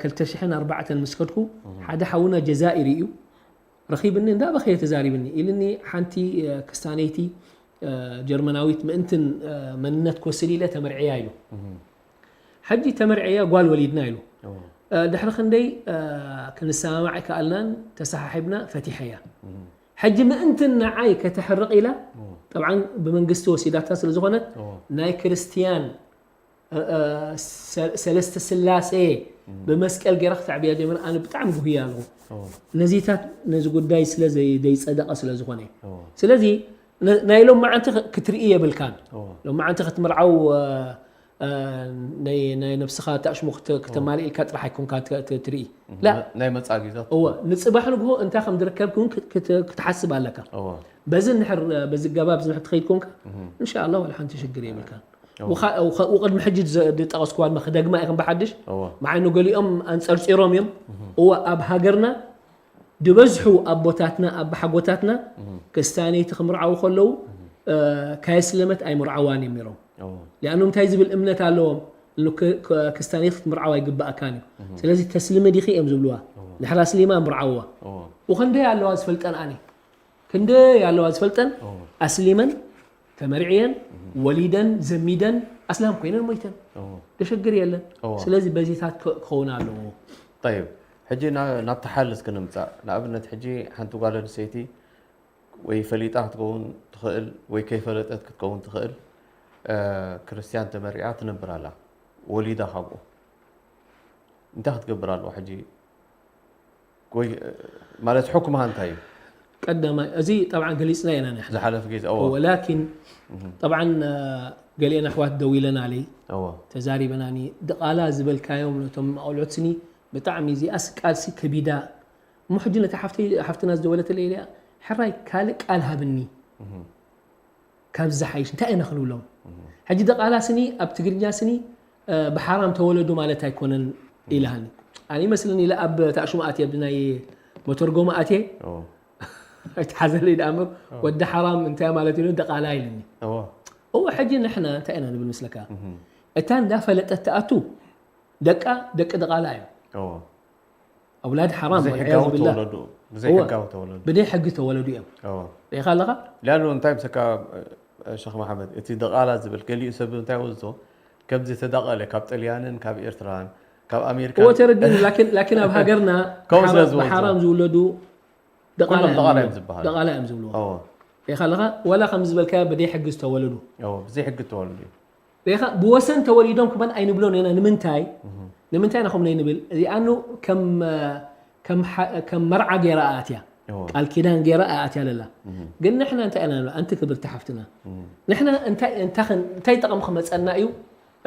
ክልተ ሽሕን ኣርባዕተን ምስ ከድኩ ሓደ ሓውና ጀዛኢሪ እዩ ረኺብኒ እንዳ በኸየ ተዛሪብኒ ኢልኒ ሓንቲ ክስታነይቲ ጀርመናዊት ምእንትን መንነት ክወስድ ኢለ ተመርዕያ ኢሉ ሕጂ ተመርዕያ ጓል ወሊድና ኢሉ ድሕሪ ክንደይ ክንሰማማዕ ኣይከኣልናን ተሰሓሒብና ፈቲሐያ ሕጂ ምእንትን ንዓይ ከተሕርቕ ኢላ ጠብዓን ብመንግስቲ ወሲዳታ ስለ ዝኾነት ናይ ክርስትያን ሰለስተ ስላሴ ብመስቀል ገይራ ክተዕብያ ጀመረ ኣነ ብጣዕሚ ጉህያ ኣለኹ ነዚታት ነዚ ጉዳይ ስለ ዘይጸደቐ ስለ ዝኾነ ስለዚ ናይ ሎም መዓንቲ ክትርኢ የብልካን ሎም መዓንቲ ክትምርዓው ናይ ነብስኻ ተኣሽሙ ክተማልእ ኢልካ ጥራሕ ኣይኮንካ ትርኢ ናይ መጻጊታት እወ ንጽባሕ ንግሆ እንታይ ከም ዝርከብ ክውን ክትሓስብ ኣለካ በዚ ንሕር በዚ ገባብ ዝንሕር ትኸይድ ኮንካ እንሻ ኣላ ዋላ ሓንቲ ሽግር የብልካ ውቅድሚ ሕጂ ዝጠቐስኩዋ ድማ ክደግማ ኢኹም ብሓድሽ መዓኑ ገሊኦም ኣንጸርጺሮም እዮም እወ ኣብ ሃገርና ዝበዝሑ ኣቦታትና ኣባሓጎታትና ክስታነይቲ ክምርዓው ከለዉ ካየስለመት ኣይምርዓዋን እዮም ነሮም ሊኣኑ እንታይ ዝብል እምነት ኣለዎም ክስታነይቲ ክትምርዓው ኣይግባእካን እዩ ስለዚ ተስልሚ ዲኺ እዮም ዝብልዋ ድሕር ኣስሊማ ምርዓውዋ ወኸንደይ ኣለዋ ዝፈልጠን ኣነ ክንደይ ኣለዋ ዝፈልጠን ኣስሊመን ተመርዕየን ወሊደን ዘሚደን ኣስላም ኮይነን ሞይተን ደሸግር የለን ስለዚ በዚታት ክኸውን ኣለዎ طيب ሕጂ ናብቲ ሓል እስኪ ንምፃእ ንኣብነት ሕጂ ሓንቲ ጓል ኣንስተይቲ ወይ ፈሊጣ ክትከውን ትኽእል ወይ ከይፈለጠት ክትከውን ትኽእል ክርስትያን ተመሪዓ ትነብር ኣላ ወሊዳ ካብኡ እንታይ ክትገብር ኣለዎ ሕጂ ወይ ማለት ሕኩምሃ እንታይ እዩ ቀዳማይ እዚ ጠብዓ ገሊፅና ኢና ንሕና ዝሓለፍ ግዜ እዎ ወላኪን ጠብዓ ገሊአን ኣሕዋት ደው ኢለናለይ እዎ ተዛሪበናኒ ድቓላ ዝበልካዮም ነቶም ኣቆልዑት ስኒ ብጣዕሚ እዚኣስ ቃልሲ ከቢዳ እሞ ሕጂ ነታ ሓፍተይ ሓፍትና ዝደወለትለይ ኢለያ ሕራይ ካልእ ቃል ሃብኒ ካብ ዝሓይሽ እንታይ ኢና ክንብሎም ሕጂ ደቓላ ስኒ ኣብ ትግርኛ ስኒ ብሓራም ተወለዱ ማለት ኣይኮነን ኢልሃኒ ኣነ ይመስልኒ ኢለ ኣብ ታእሽሙ ኣትየ ብናይ መተርጎሚ ኣትየ ኣይትሓዘለይ ደኣምር ወዲ ሓራም እንታይ ማለት እዩ ደቓላ ኢልኒ እዎ ሕጂ ንሕና እንታይ ኢና ንብል ምስለካ እታ እንዳፈለጠት ትኣቱ ደቃ ደቂ ደቓላ እዮም ኣውላድ ሓራም ብዘይሕጋዊ ተወለዱ ብዘይሕጋዊ ተወለዱ ብደይ ሕጊ ተወለዱ እዮም ሪኢኻ ኣለኻ ሊኣኑ እንታይ ምሰካ ሸኽ መሓመድ እቲ ደቓላ ዝብል ገሊኡ ሰብ እንታይ ወዝቶ ከምዚ ተዳቐለ ካብ ጥልያንን ካብ ኤርትራን ካብ ኣሜሪካ እዎ ተረዲኒ ላኪን ላኪን ኣብ ሃገርና ከምኡ ስለ ዝወዝቶ ብሓራም ዝውለዱ ኩሎም ደቓላ እዮም ዝበሃሉ ደቓላ እዮም ዝብልዎ ሪኢኻ ኣለኻ ዋላ ከም ዝበልካዮ ብደይ ሕጊ ዝተወለዱ ብዘይ ሕጊ ዝተወለዱ እዩ ሪኢኻ ብወሰን ተወሊዶም ክመን ኣይንብሎን ኢና ንምንታይ ንምንታይ ኢና ከምኡ ነይንብል ሊኣኑ ከም ከም መርዓ ገይራ ኣትያ ቃል ኪዳን ገይራ ኣትያ ለላ ግን ንሕና እንታይ ኢና ንብላ ኣንቲ ክብርቲ ሓፍትና ንሕና እንታይ እንታይ ጠቕሚ ክመፀና እዩ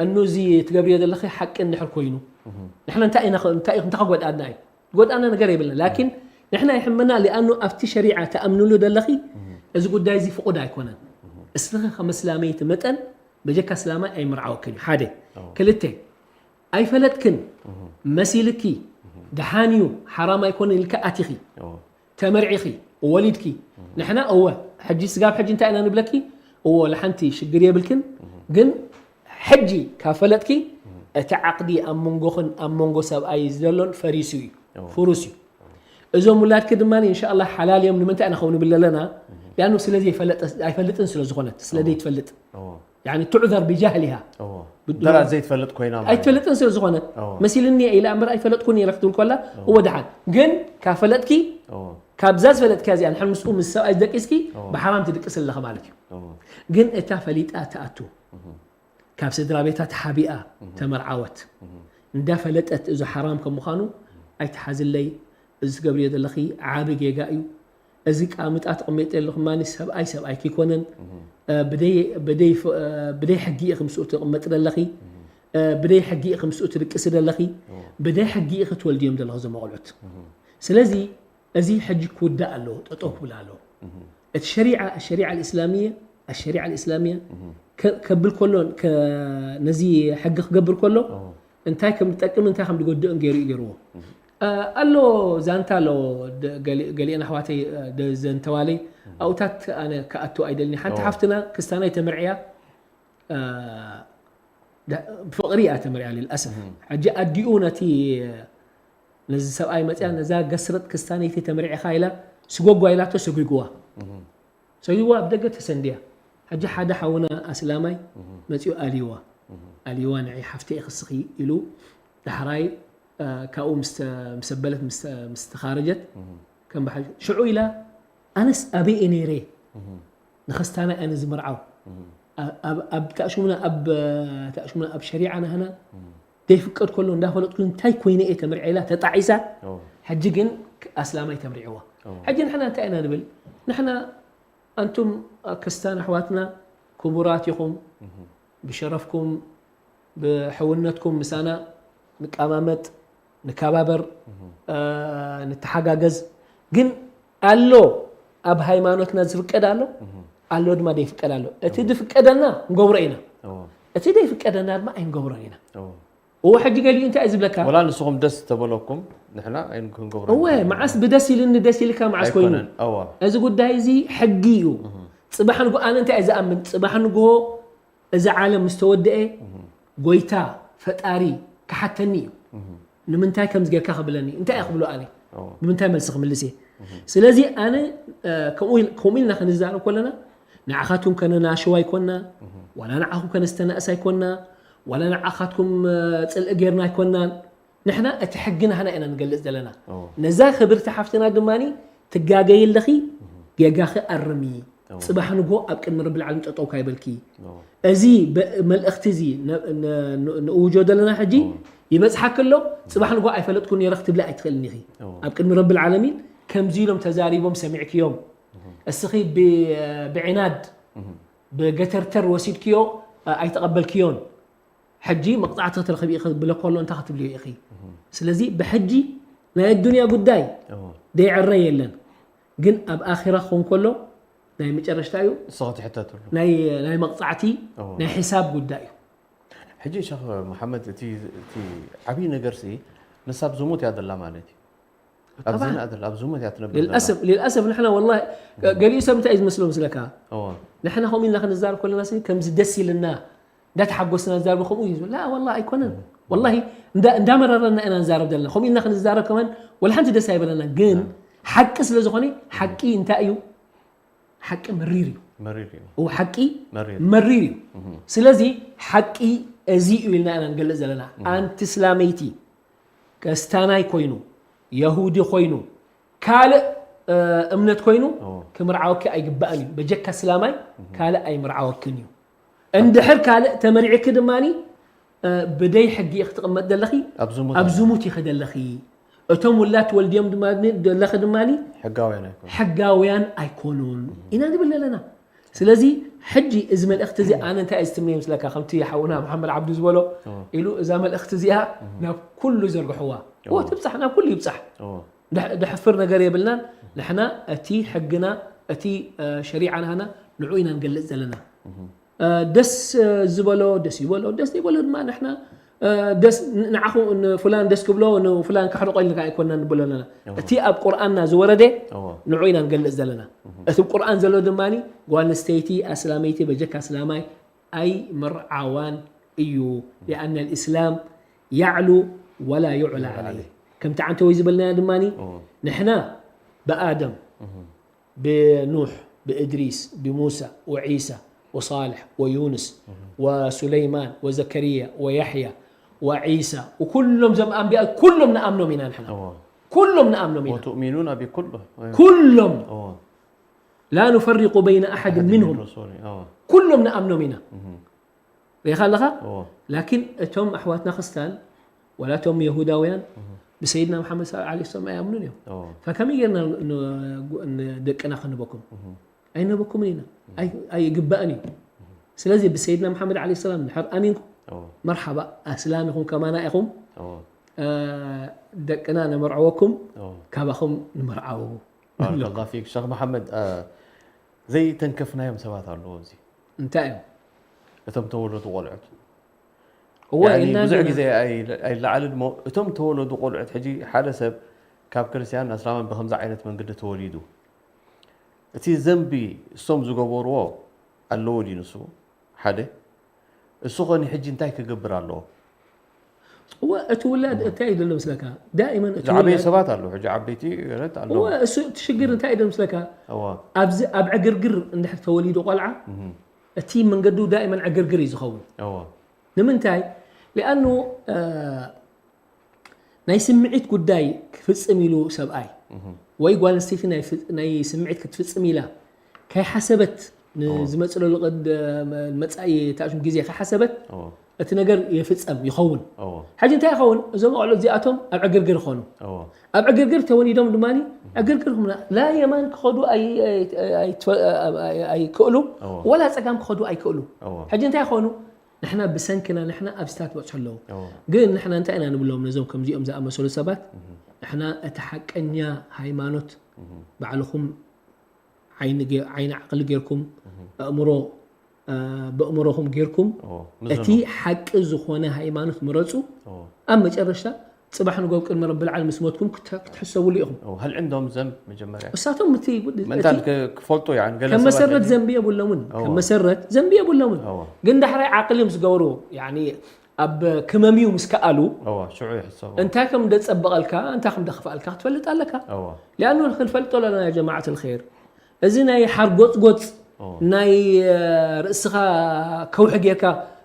እኑ እዚ ትገብርዮ ዘለኺ ሓቂ እንድሕር ኮይኑ ንሕና እንታይ ኢና እንታይ እንታይ ከጎድኣና እዩ ዝጎድኣና ነገር የብልና ላኪን ንሕና ይሕመና ሊኣኑ ኣብቲ ሸሪዓ ተኣምንሉ ዘለኺ እዚ ጉዳይ እዚ ፍቁድ ኣይኮነን እስልኺ ከም እስላመይቲ መጠን በጀካ እስላማይ ኣይምርዓወክን እዩ ሓደ ክልተ ኣይፈለጥክን መሲልኪ ደሓን እዩ ሓራም ኣይኮነን ኢልካ ኣቲኺ ተመርዒኺ ወሊድኪ ንሕና እወ ሕጂ ስጋብ ሕጂ እንታይ ኢና ንብለኪ እወ ለሓንቲ ሽግር የብልክን ግን ሕጂ ካብ ፈለጥኪ እቲ ዓቕዲ ኣብ መንጎኽን ኣብ መንጎ ሰብኣይ ዘሎን ፈሪሱ እዩ ፍሩስ እዩ እዞም ውላድኪ ድማ እንሻላ ሓላል እዮም ንምንታይ ኢና ከው ንብል ኣለና ያኑ ስለ ኣይፈልጥን ስለ ዝኾነት ስለ ዘይትፈልጥ يعني تعذر بجهلها ደራ ዘይትፈልጥ ኮይና ማለት ኣይትፈልጥን ስለ ዝኾነት መሲልኒ ኢላ እምበር ኣይፈለጥኩን ኢለ ክትብል ከላ እወ ደሓን ግን ካብ ፈለጥኪ ካብዛ ዝፈለጥካ እዚኣ ንሕር ምስኡ ምስ ሰብኣይ ዝደቂስኪ ብሓራም ትድቅስ ኣለኻ ማለት እዩ ግን እታ ፈሊጣ ትኣቱ ካብ ስድራ ቤታ ተሓቢኣ ተመርዓወት እንዳፈለጠት እዚ ሓራም ከም ምዃኑ ኣይትሓዝለይ እዚ ትገብርዮ ዘለኺ ዓቢ ጌጋ እዩ እዚ ቃምጣ ተቐሚጠ ኣለኹ ማኒ ሰብኣይ ሰብኣይ ከይኮነን ብደይ ሕጊ ኢኺ ምስኡ ትቕመጥ ዘለኺ ብደይ ሕጊ ኢኺ ምስኡ ትድቅሲ ዘለኺ ብደይ ሕጊ ኢኺ ትወልድዮም ዘለኹ እዞም ቆልዑት ስለዚ እዚ ሕጂ ክውዳእ ኣለዎ ጠጠው ክብል ኣለዎ እቲ ሸሪዓ ሸሪዓ الإسلامية ኣሸሪዓ ኣልእስላምያ ከብል ከሎ፣ ነዚ ሕጊ ክገብር ከሎ እንታይ ከም ዝጠቅም እንታይ ከም ዝጎድእን ገይሩ እዩ ገይርዎ። ኣሎ ዛንታ ኣሎ፣ ገሊአን ኣሕዋተይ ዘንተዋለይ ኣብኡታት ኣነ ክኣቱ ኣይደልኒ። ሓንቲ ሓፍትና ክስታናይ ተመርዕያ ብፍቕሪ እያ ተመርዕያ ልልኣሰፍ። ሕጂ ኣዲኡ ነቲ ነዚ ሰብኣይ መፅያ ነዛ ገስረጥ ክስታነይቲ ተመርዒኻ ኢላ ስጎጓ ኢላቶ ሰጒግዋ። ሰጒግዋ ኣብ ደገ ተሰንድያ። ሕጂ ሓደ ሓውና ኣስላማይ መፅኡ ኣልይዋ። ኣልይዋ ንዒ ሓፍተ ይኽስኺ ኢሉ ዳሕራይ ካብኡ ምስ ኣበለት ምስ ተኻረጀት ከም በሓ ሽዑ ኢላ ኣነስ ኣበይ እየ ነይረ ንኸስታና ኣነ ዝምርዓው ኣብ ተኣሽሙና ኣብ ተኣሽሙና ኣብ ሸሪዓ ናህና ዘይፍቀድ ከሎ እንዳፈለጥኩ እንታይ ኮይነ እየ ተመርዒ ኢላ ተጣዒሳ። ሕጂ ግን ኣስላማይ ተምርዕዋ። ሕጂ ንሕና እንታይ ኢና ንብል? ንሕና ኣንቱም ክስታን ኣሕዋትና ክቡራት ኢኹም። ብሸረፍኩም ብሕውነትኩም ምሳና ንቃማመጥ፣ ንከባበር፣ ንተሓጋገዝ። ግን ኣሎ ኣብ ሃይማኖትና ዝፍቀድ ኣሎ፣ ኣሎ ድማ ዘይፍቀድ ኣሎ። እቲ ዝፍቀደና ንገብሮ ኢና፣ እቲ ዘይፍቀደና ድማ ኣይንገብሮን ኢና። እዎ ሕጂ ገሊኡ እንታይ እዩ ዝብለካ? ወላ ንስኹም ደስ ተበለኩም ንሕና ኣይን- ክንገብሮ እወ ኣይንኽእልን። መዓስ ብደስ ኢልኒ ደስ ኢልካ መዓስ ኮይኑ ኣይኮነን። እዋ እዚ ጉዳይ እዚ ሕጊ እዩ። ጽባሕ ንጎ ኣነ እንታይ እየ ዝኣምን? ጽባሕ ንጎ እዚ ዓለም ምስ ተወደአ ጎይታ ፈጣሪ ክሓተኒ እዩ። ንምንታይ ከምዚ ጌርካ ክብለኒ እንታይ እየ ክብሎ ኣነ? እዋ ንምንታይ መልሲ ክምልስ እየ? ስለዚ ኣነ እ፣ ከምኡ ኢል- ከምኡ ኢልና ክንዛረብ ከለና ንዓኻትኩም ከነናሽው ኣይኮና፣ ዋላ ንዓኹም ከነስተናእስ ኣይኮና፣ ዋላ ንዓኻትኩም እ፣ ጽልኢ ጌርና ኣይኮናን። ንሕና እቲ ሕጊ ናህና ኢና ንገልጽ ዘለና። ነዛ ክብርቲ ሓፍትና ድማ ትጋገይ ኣለኺ፣ ጌጋኺ ኣርሚ። ጽባሕ ንጎ ኣብ ቅድሚ ረብል ዓለም ጠጠው ካይበልኪ። እዚ በ- መልእኽቲ እዚ ነ- ነ- ን- ንእውጆ ዘለና ሕጂ ይበጽሓኪ ኣሎ። ጽባሕ ንጎ ኣይፈለጥኩ ነይረ ክትብሊ ኣይትኽእልን ኢኺ። ኣብ ቅድሚ ረብል ዓለሚን ከምዚ ኢሎም ተዛሪቦም ሰሚዕክዮም። እስኺ ብ- ብዕናድ ብገተርተር ወሲድክዮ ኣይተቐበልክዮን። ሕጂ መቕጻዕቲ ክትረኽቢ ኢኺ ክብለ ከሎ እንታይ ክትብልዮ ኢኺ? ስለዚ ብሕጂ ናይ ኣዱንያ ጉዳይ ዘይዕረ የለን። ግን ኣብ ኣኺራ ክኾን ከሎ ናይ መጨረሽታ እዩ። ንስኻ ትሕተትሉ። ናይ ናይ መቕጻዕቲ ናይ ሒሳብ ጉዳይ እዩ። ሕጂ ሸኽ መሓመድ እቲ እቲ ዓብዪ ነገር ሲ ንሳ ኣብ ዝሙት እያ ዘላ ማለት እዩ። ኣብዚ ጠብዓን። ናእተል ኣብ ዝሙት እያ ትነብር ዘላ። ልልኣሰፍ ልልኣሰፍ ንሕና ወላሂ ገሊኡ ሰብ እንታይ እዩ ዝመስሎ ምስለካ? እዋ ንሕና ከምኡ ኢልና ክንዛረብ ከለና ሲ ከምዚ ደስ ኢልና እንዳተሓጎስና ዝዛረብ ከምኡ እዩ ዝብል። ላ ወላ ኣይኮነን። ወላሂ እንዳ- እንዳመረረና ኢና ንዛረብ ዘለና። ከምኡ ኢልና ክንዛረብ ከማን ወላ ሓንቲ ደስ ኣይበለና። ግን ሓቂ ስለ ዝኾነ ሓቂ እንታይ እዩ? ሓቂ መሪር እዩ። መሪር እዩ። እው ሓቂ መሪር። መሪር እዩ። ስለዚ ሓቂ እዚ እዩ ኢልና ኢና ንገልጽ ዘለና። ኣንቲ እስላመይቲ ከስታናይ ኮይኑ የሁዲ ኮይኑ ካልእ እ፣ እምነት ኮይኑ ክምርዓወኪ ኣይግባእን እዩ። በጀካ እስላማይ ካልእ ኣይምርዓወክን እዩ። እንድሕር ካልእ ተመሪዕኪ ድማ ብደይ ሕጊ ኢኺ ትቕመጥ ዘለኺ፣ ኣብ ዝሙት ኣብ ኣለኺ። ዝሙት ኢኺ ዘለኺ። እቶም ውላድ ትወልድዮም ድማ ዘለኺ ድማ ሕጋውያን ኣይኮኑን። ሕጋውያን ኣይኮኑን ኢና ንብል ዘለና። ስለዚ ሕጂ እዚ መልእኽቲ እዚ ኣነ እንታይ እየ ዝትምነዮ ምስለካ ከምቲ ሓውና መሓመድ ዓብዱ ዝበሎ ኢሉ እዛ መልእኽቲ እዚኣ ናብ ኩሉ ዘርግሕዋ እዎ ትብፃሕ ናብ ኩሉ ይብፃሕ። ደሕፍር ነገር የብልናን። ንሕና እቲ ሕግና እቲ ሸሪዓ ናህና ንዑ ኢና ንገልፅ ዘለና። ደስ ዝበሎ ደስ ይበሎ፣ ደስ ዘይበሎ ድማ ንሕና ደስ ንዓኹ ንፍላን ደስ ክብሎ ንፍላን ከሕርቆ ኢልና ኣይኮና ንብሎ ኣለና። እቲ ኣብ ቁርኣንና ዝወረደ ንዑ ኢና ንገልፅ ዘለና። እቲ ቁርኣን ዘሎ ድማ ጓል ኣንስተይቲ ኣስላመይቲ በጀካ ኣስላማይ ኣይምርዓዋን እዩ። لأن الإسلام يعلو ولا يعلى عليه። ከምቲ ዓንተወይ ዝበልናዮ ድማ ንሕና ብኣደም ብኑሕ ብእድሪስ ብሙሳ ወዒሳ ወሳልሕ ወዩንስ ወሱለይማን ወዘከርያ ወያሕያ ወዒሳ ወኩሎም ዞም ኣንቢያ ኩሎም ንኣምኖም ኢና ንሕና። ኩሎም ንኣምኖም ኢና። وتؤمنون بكل ኩሎም لا نفرق بين أحد منهم ኩሎም ንኣምኖም ኢና። ርኢኻ ኣለኻ። ላኪን እቶም ኣሕዋትና ክስታን ወላ እቶም የሁዳውያን ብሰይድና መሓመድ ስ ለ ሰለም ኣይኣምኑን እዮም። ፈከመይ ጌርና ንደቅና ክንበኩም? ኣይንህበኩምን ኢና። ኣይግባእን እዩ። ስለዚ ብሰይድና መሓመድ ለ ሰላም ድሕር ኣሚንኩም መርሓባ ኣስላም ኢኹም ከማና ኢኹም። ደቅና ነመርዐወኩም ካባኹም ንመርዓወቡ። ባረከላ ፊክ ሸኽ መሓመድ። ዘይተንከፍናዮም ሰባት ኣለዎ ኣብዚ እንታይ እዮም? እቶም ተወለዱ ቆልዑት እወ ያኒ እና ብዙሕ እንዲና- ግዜ ኣይ- ኣይለዓልን እሞ እቶም ተወለዱ ቆልዑት ሕጂ ሓደ ሰብ ካብ ክርስትያን ኣስላማን ብከምዚ ዓይነት መንገዲ ተወሊዱ እቲ ዘንቢ እሶም ዝገበርዎ ኣለዎ ድዩ ንሱ ሓደ እሱ ኸኒ ሕጂ እንታይ ክገብር ኣለዎ እወ እቲ ውላድ እንታይ እዩ ዘሎ ምስለካ ዳእመን እቲ ዝዓበየ ውላድ ሰባት ኣለዉ ሕጂ ዓበይቲ ገለት ኣለዉ እወ እሱ እቲ ሽግር እንታይ እዩ ዘሎ ምስለካ እዋ ኣብዚ ኣብ ዕግርግር እንድሕር ተወሊዱ ቆልዓ እህም፣ እቲ መንገዱ ዳእመን ዕግርግር እዩ ዝኸውን እዋ ንምንታይ ሊኣኑ ናይ ስምዒት ጉዳይ ክፍፅም ኢሉ ሰብኣይ ወይ ጓል ኣንስተይቲ ናይ ፍ- ናይ ስምዒት ክትፍፅም ኢላ ከይሓሰበት ንዝመፅለሉ ቅድ- መፃኢ ታሽም ግዜ ከይሓሰበት እዋ እቲ ነገር ይፍፀም ይኸውን እዋ ሕጂ እንታይ ይኸውን እዞም ኣቑልዑት እዚኣቶም ኣብ ዕግርግር ይኾኑ እዋ ኣብ ዕግርግር ተወሊዶም ድማ ዕግርግር ይኹኑና ላ የማን ክኸዱ ኣይ- ኣይ- ኣይክእሉ እዋ ወላ ፀጋም ክኸዱ ኣይክእሉ እዋ ሕጂ እንታይ ይኾኑ ንሕና ብሰንክና ንሕና ኣብስታት በፅሑ ኣለዉ እዋ ግን ንሕና እንታይ ኢና ንብሎም ነዞም ከምዚኦም ዝኣመሰሉ ሰባት ንሕና እቲ ሓቀኛ ሃይማኖት ባዕልኹም ዓይኒ ጌ- ዓይኒ ዓቕሊ ጌርኩም ኣእምሮ እ፣ በእምሮኹም ጌርኩም እዋ እቲ ሓቂ ዝኾነ ሃይማኖት ምረፁ እዋ ኣብ መጨረሽታ ፅባሕ ንጎብ ቅድሚ ረብል ዓለም ምስ ሞትኩም ክተ- ክትሕሰብሉ ኢኹም እዋ هل عندهم ذنب መጀመርያ እሳቶም እቲ ምእንታን ክ- ክፈልጡ يعني ገለ ከም ሰባት መሰረት ሕጂ- ዘንቢ የብሎምን ከም እዋ። መሰረት ዘንቢ የብሎምን እዋ ግን ዳሕራይ ዓቅሊ ምስ ገበሩ ያኒ ኣብ ክመምዩ ምስ ከኣሉ እዋ ሽዑ ይሕሰቡ እንታይ ከም ደጸበቐልካ እንታይ ከም ደኽፍኣልካ ክትፈልጥ ኣለካ እዋ ሊኣኑ ክንፈልጦ ኣለና ጀማዓት ልኸይር እዚ ናይ ሓርጎፅጎፅ እዋ ናይ እ፣ ርእስኻ ከውሒ ጌርካ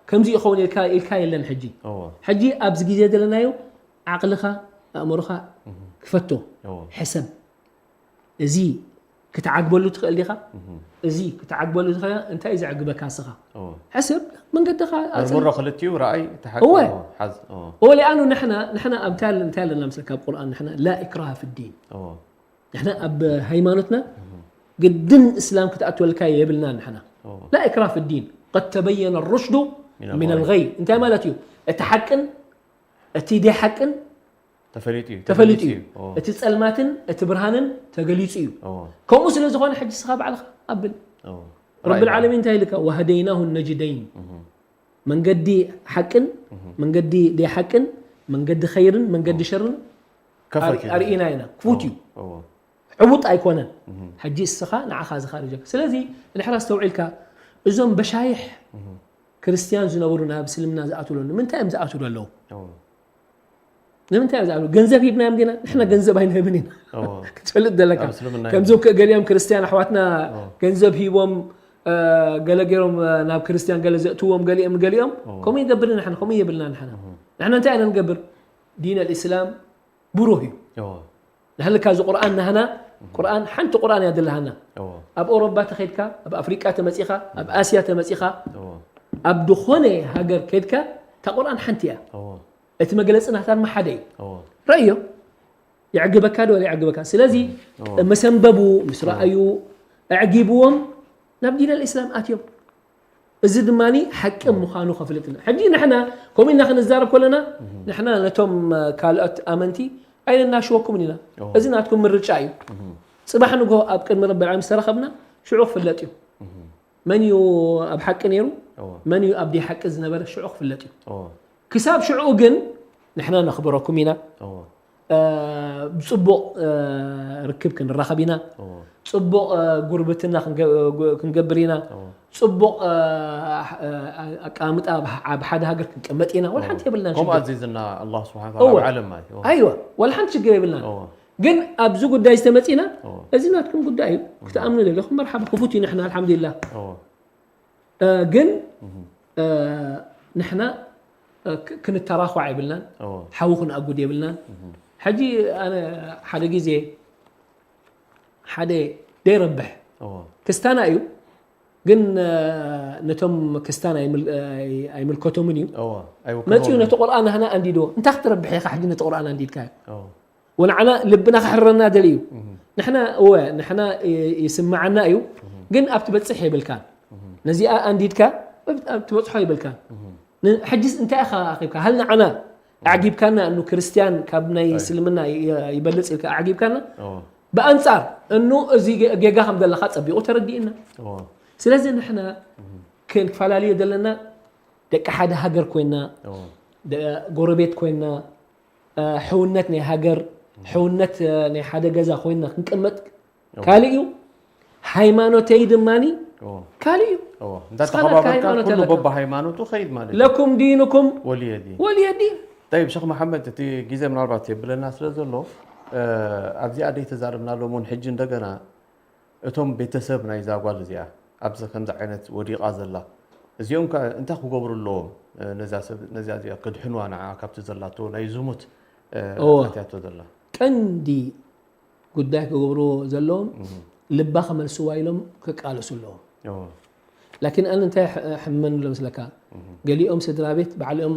ከምዚ ይኸውን ኢልካ ኢልካ የለን ሕጂ እዋ ሕጂ ኣብዚ ግዜ ዘለናዮ ዓቕልኻ ኣእምሮኻ ክፈቶ እዋ ሕሰብ እዚ ክትዓግበሉ ትኽእል ዲኻ እህም፣ እዚ ክትዓግበሉ ትኽእል እንታይ እዩ ዘዕግበካ ንስኻ እዋ ሕሰብ መንገድኻ ኣጽን- መርምሮ ክልቲኡ ረኣይ ተሓቂ እወ። ሓዝ እዋ እወ ሊኣኑ ንሕና ንሕና ኣብ እንታይ እንታይ ኣለና ምስለካ ኣብ ቁርኣን ንሕና ላ ኢክራሃ ፊ ዲን እዋ ንሕና ኣብ ሃይማኖትና ግድን እስላም ክትኣትወልካ የብልና ንሕና እዋ ላ ኢክራሃ ፊ ዲን قد تبين الرشد من من الغي. الغي እንታይ ማለት እዩ እቲ ሓቅን እቲ ደይ ሓቅን ተፈሊጡ እዩ ተፈሊጡ እዩ እዋ እቲ ጸልማትን እቲ ብርሃንን ተገሊጹ እዩ እዋ ከምኡ ስለ ዝኾነ ሕጂ ስኻ ባዕልኻ ኣብል እዋ ረቢ ዓለሚን እንታይ ኢልካ وهديناه النجدين እህም፣ መንገዲ ሓቅን መንገዲ ደይ ሓቅን መንገዲ ኸይርን መንገዲ ሸርን ከፈት ኣር- ኣርኢና ኢና ክፉት እዩ እዋ ዕቡጥ ኣይኮነን ሕጂ እስኻ ንዓኻ ዝኻርጀካ ስለዚ እንድሕር ኣስተውዒልካ እዞም በሻይሕ ክርስትያን ዝነበሩ ናብ እስልምና ዝኣትውሎም ንምንታይ እዮም ዝኣትው ኣለዉ እዋ ንምንታይ እዮም ዝኣትው ገንዘብ ሂብናዮም ዲና ንሕና ገንዘብ ኣይንህብን ኢና እዋ ክትፈልጥ ዘለካ ኣብ እስልምና ከምዚ ገሊኦም ክርስትያን ኣሕዋትና ገንዘብ ሂቦም እ፣ ገለ ገይሮም እ፣ ናብ ክርስትያን ገለ ዘእትዎም ገሊኦም ገሊኦም እዋ። ከምኡ ይገብር ንሕና ከምኡ የብልና ንሕና ንሕና እንታይ ኢና ንገብር ዲን ኣልእስላም ብሩህ እዩ እዋ ንሕልካ እዚ ቁርኣን ናህና ቁርኣን ሓንቲ ቁርኣን እያ ዘለሃና እዋ ኣብ ኣውሮባ ተኸድካ ኣብ ኣፍሪቃ ተመፂኻ ኣብ ኣስያ ተመፂኻ እዋ ኣብ ዝኾነ ሃገር ከድካ እታ ቁርኣን ሓንቲ እያ እዋ እቲ መግለፂ ናታ ድማ ሓደ እዩ እዋ ረእዮ የዕግበካ ዶ የዕግበካ ስለዚ እዋ መሰንበቡ ምስ ረኣዩ ኣዕጊብዎም ናብ ዲን ኣልእስላም ኣትዮም እዚ ድማ ሓቂ ምዃኑ ከፍልጥና ሕጂ ንሕና ከምኡ ኢልና ክንዛረብ ከለና ንሕና ነቶም ካልኦት ኣመንቲ ኣይነናሽወኩምን ኢና እዎ። እዚ ናትኩም ምርጫ እዩ ፅባሕ ንግሆ ኣብ ቅድሚ ረቢ ዓለም ዝተረኸብና ሽዑ ክፍለጥ እዩ መን እዩ ኣብ ሓቂ ነይሩ እዎ። መን እዩ ኣብ ደይ ሓቂ ዝነበረ ሽዑ ክፍለጥ እዩ እዎ። ክሳብ ሽዑ ግን ንሕና ነኽብረኩም ኢና እዎ። እ፣ ብፅቡቕ እ፣ ርክብ ክንራኸብ ኢና እዎ። ፅቡቕ እ፣ ጉርብትና ክንገ- ጉ- ክንገብር ኢና እዎ። ፅቡቕ እ፣ እ፣ ኣቀማምጣ ኣብ ሕ- ኣብ ሓደ ሃገር ክንቀመጥ ኢና ወላ ሓንቲ የብልናን ከምኡ ሽግር ኣዚዝና ኣላህ ስብሓን እዎ። ወተዓላ ኣብ ዓለም ማለት እዩ። ኣይወ ወላ ሓንቲ ሽግር የብልናን እዎ። ግን ኣብዚ ጉዳይ ዝተመፂና እዎ። እዚ ናትኩም ጉዳይ እዩ ክትኣምኑ ደለኹም መርሓባ ክፉት እዩ ንሕና ኣልሓምዱሊላህ እዎ። እ፣ ግን እ፣ ንሕና እ፣ ክ- ክንተራኳዕ የብልናን እዎ። ሓዊ ክንኣጉድ የብልናን ሕጂ ኣነ ሓደ ግዜ ሓደ ደይረብሕ እዎ። ክስታና እዩ ግን እ፣ ነቶም ክስታን ኣይምል- ኣይ- ኣይምልከቶምን እዩ እዎ። መፅኡ ኣይውክልዎምን። ነቲ ቁርኣን ናህና ኣንዲድዎ እንታይ ክትረብሕ ኢኻ ሕጂ ነቲ ቁርኣን ኣንዲድካ እዎ። ወንዓና ልብና ክሕረና ደልዩ ንሕና እወ ንሕና ይ- ይስምዓና እዩ ግን ኣብ ትበፅሕ የብልካን ነዚኣ ኣንዲድካ ኣብ ትበፅሖ የብልካን ን- ሕጂስ እንታይ ኢኻ ኣኺብካ ሃል ንዓና ኣዕጊብካና እኑ ክርስትያን ካብ ናይ እስልምና ይ- ይበልፅ ኢልካ ኣዕጊብካና እዎ። ብኣንፃር እኑ እዚ ገ- ጌጋ ከም ዘለካ ፀቢቑ ተረዲእና እዎ። ስለዚ ንሕና ክንፈላለዮ ዘለና ደቂ ሓደ ሃገር ኮይና፣ ጎረቤት ኮይና፣ ሕውነት ናይ ሃገር፣ ሕውነት ናይ ሓደ ገዛ ኮይና ክንቅመጥ ካልእ እዩ። ሃይማኖተይ ድማ ካልእ እዩ። እንዳ ተኸባበርካ ኩሉ በባ ሃይማኖቱ ኸይድ ማለት እዩ። ለኩም ዲንኩም ወልየ ዲን። ወልየ ዲን። ጠይብ ሸኽ መሓመድ፣ እቲ ግዜ ምናልባት የብለና ስለ ዘሎ ኣብዚኣ ደይ ተዛረብናሎም እውን ሕጂ እንደገና እቶም ቤተሰብ ናይዛ ጓል እዚኣ ኣብዚ ከምዚ ዓይነት ወዲቓ ዘላ እዚኦም ከ እንታይ ክገብሩ ኣለዎም? ነዛ ሰብ ነዚኣ እዚኣ ክድሕንዋ ንዓ ካብቲ ዘላቶ ናይ ዝሙት እወ። ኣትያቶ ዘላ። ቀንዲ ጉዳይ ክገብርዎ ዘለዎም ልባ ክመልስዋ ኢሎም ክቃለሱ ኣለዎም። እወ። ላኪን ኣነ እንታይ ሕ- ሕመን ኣሎ መስለካ? ገሊኦም ስድራ ቤት ባዕሊኦም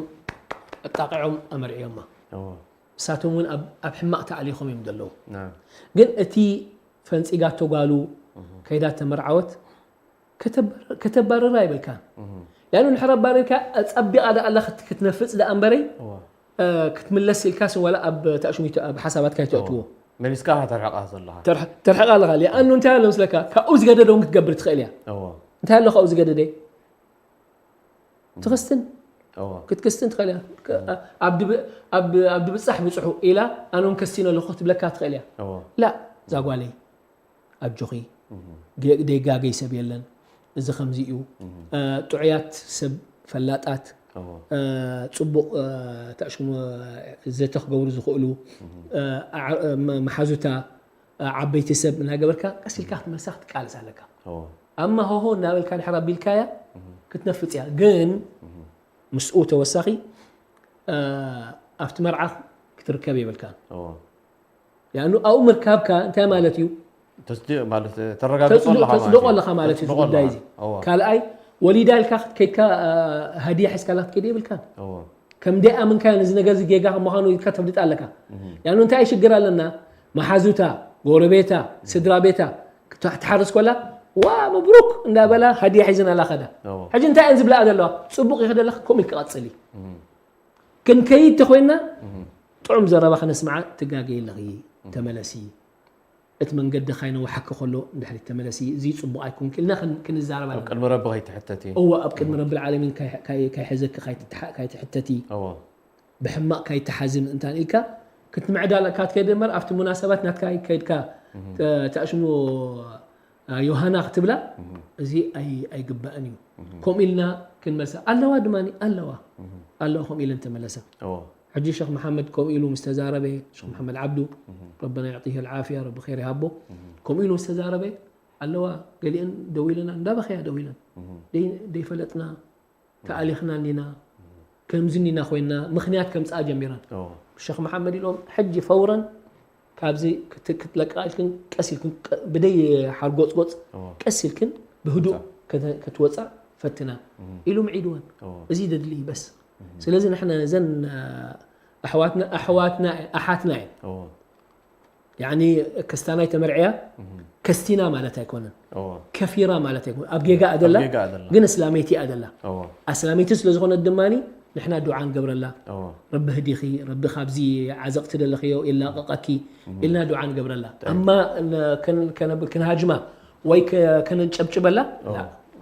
ኣጣቂዖም ኣመርዕዮማ። እወ። ንሳቶም እውን ኣብ ኣብ ሕማቕ ተኣሊኾም እዮም ዘለዉ። ናም። ግን እቲ ፈንጺጋቶ ጓሉ ከይዳ ተመርዓወት ከተባር- ከተባርራ ኣይብልካን። ያኑ ንሕረ ኣባሪርካ ጸቢቓ ደኣ ኣላ ክት- ክትነፍጽ ደኣ እምበረይ እወ። እ፣ ክትምለስ ኢልካስ ዋላ ኣብ ተኣሽሚቱ ኣብ ሓሳባትካ ይተእትዎ። መሊስካ ተርሕቓ ዘለኻ። ተርሕ- ተርሕቓ ኣለኻ። ሊኣኑ እንታይ ኣሎ መስለካ? ካብኡ ዝገደደ እውን ክትገብር ትኽእል እያ። እወ። እንታይ ኣሎ ካብኡ ዝገደደ? ትኽስትን እወ። ክትክስትን ትኽእል እያ። ከ- ኣብ ድብ- ኣብ ኣብ ድብጻሕ ብጽሑ ኢላ ኣነ እውን ከሲነ ኣለኹ ክትብለካ ትኽእል እያ። እወ። ላ እዛ ጓለይ ኣጆኺ ጌ- ደይጋገይ ሰብ የለን። እዚ ከምዚ እዩ። እ፣ ጥዑያት ሰብ ፈላጣት እወ። እ፣ ጽቡቕ እ፣ ተእሽሙ ዘተ ክገብሩ ዝኽእሉ እ፣ ኣዕ- እ፣ መ- መሓዙታ እ፣ ዓበይቲ ሰብ እናገበርካ ቀስ ኢልካ ክትመልሳ ክትቃለስ ኣለካ። እወ። ኣማ ሆሆ እናበልካ ድሕር ኣቢልካያ ክትነፍጽ እያ። ግን ምስኡ ተወሳኺ እ፣ ኣብቲ መርዓ ክትርከብ የብልካን። እወ። ያኑ ኣብኡ ምርካብካ እንታይ ማለት እዩ? ተስዲቕ ማለት ተረጋግጾ ኣለኻ ማለት ተጽድቆ እዩ። ኣለኻ ማለት እዩ። ተጽድቆ ጉዳይ ኣለኻ። እዚ እወ። ካልኣይ ወሊዳ ኢልካ ክትከይድካ እ፣ ሃዲያ ሒዝካላ ክትከይድ የብልካን። እወ። ከም ደይ ኣምንካዮ ነዚ ነገር እዚ ጌጋ ከም ምዃኑ ኢልካ ተፍልጥ ኣለካ። ያኑ እንታይ ሽግር ኣለና? መሓዙታ፣ ጎረቤታ፣ ስድራ ቤታ ትሓርስ ኮላ ዋ መብሩክ እንዳበላ ሃዲያ ሒዘን ኣላ ከዳ። እወ። ሕጂ እንታይ እየን ዝብላኣ ዘለዋ? ጽቡቕ ይኸደለካ ከምኡ ኢልካ ቀጽሊ። ክንከይድ ተኾይንና ጥዑም ዘረባ ከነስምዓ ትጋገይ ኣለኺ። ተመለሲ። እቲ መንገዲ ካይነውሓኪ ከሎ ንድሕሪት ተመለሲ። እዚ ጽቡቕ ኣይኮንክ ኢልና ክን- ክንዛረብ ኣብ ኣለና። ቅድሚ ረቢ ከይትሕተቲ። እወ ኣብ ቅድሚ ረብል ዓለሚን ካይ- ካይ- ካይሕዘኪ ካይትትሓ- ካይትሕተቲ እወ። ብሕማቕ ካይትሓዚ ምእንታን ኢልካ ክትምዕዳል እካ ትከይድ እምበር ኣብቲ ሙናሰባት ናትካ ከይድካ ተ- ተኣሽሙ ዮሃና ክትብላ እዚ ኣይ- ኣይግባእን እዩ። ከምኡ ኢልና ክንመልሳ ኣለዋ ድማ ኣለዋ ኣለዋ ከምኡ ኢለን ተመለሳ። እወ። ሕጂ ሸኽ መሓመድ ከምኡ ኢሉ ምስ ተዛረበ ሸኽ መሓመድ ዓብዱ ረበና የዕጢህ ልዓፍያ ረቢ ኸይር ይሃቦ ከምኡ ኢሉ ምስ ተዛረበ ኣለዋ ገሊአን ደው ኢለና እንዳበኸያ ደው ኢለን ደይ- ደይፈለጥና ተኣሊኽና እንዲና ከምዚ እንዲና ኮይና ምኽንያት ከምፅኣ ጀሚረን እወ። ሸኽ መሓመድ ኢሎም ሕጂ ፈውረን ካብዚ ክት- ክትለቅቃ ኢልክን ቀስ ኢልክን ቀ- ብደይ ሓርጎፅጎፅ እወ። ቀስ ኢልክን ብህዱእ ከተ- ክትወፃ ፈትና ኢሉ ምዒድወን እወ። እዚ ደድሊ በስ ስለዚ ንሕና እዘን ኣሕዋትና ኣሕዋትና ኣሓትና እየን እወ። ያኒ ክስታናይ ተመርዕያ ከስቲና ማለት ኣይኮነን እወ። ከፊራ ማለት ኣይኮነን ኣብ ጌጋ ኣደላ ኣብ ጌጋ ኣደላ። ግን እስላመይቲ ኣደላ እወ። ኣስላመይቲ ስለ ዝኾነት ድማ ንሕና ዱዓ ንገብረላ እወ። ረቢ ህዲኺ ረቢ ካብዚ ዓዘቕቲ ደለኽዮ ይላቐቐኪ ኢልና ዱዓ ንገብረላ ኣማ ን- ከን- ከነብ- ክንሃጅማ ወይ ከ- ከነንጨብጭበላ እወ።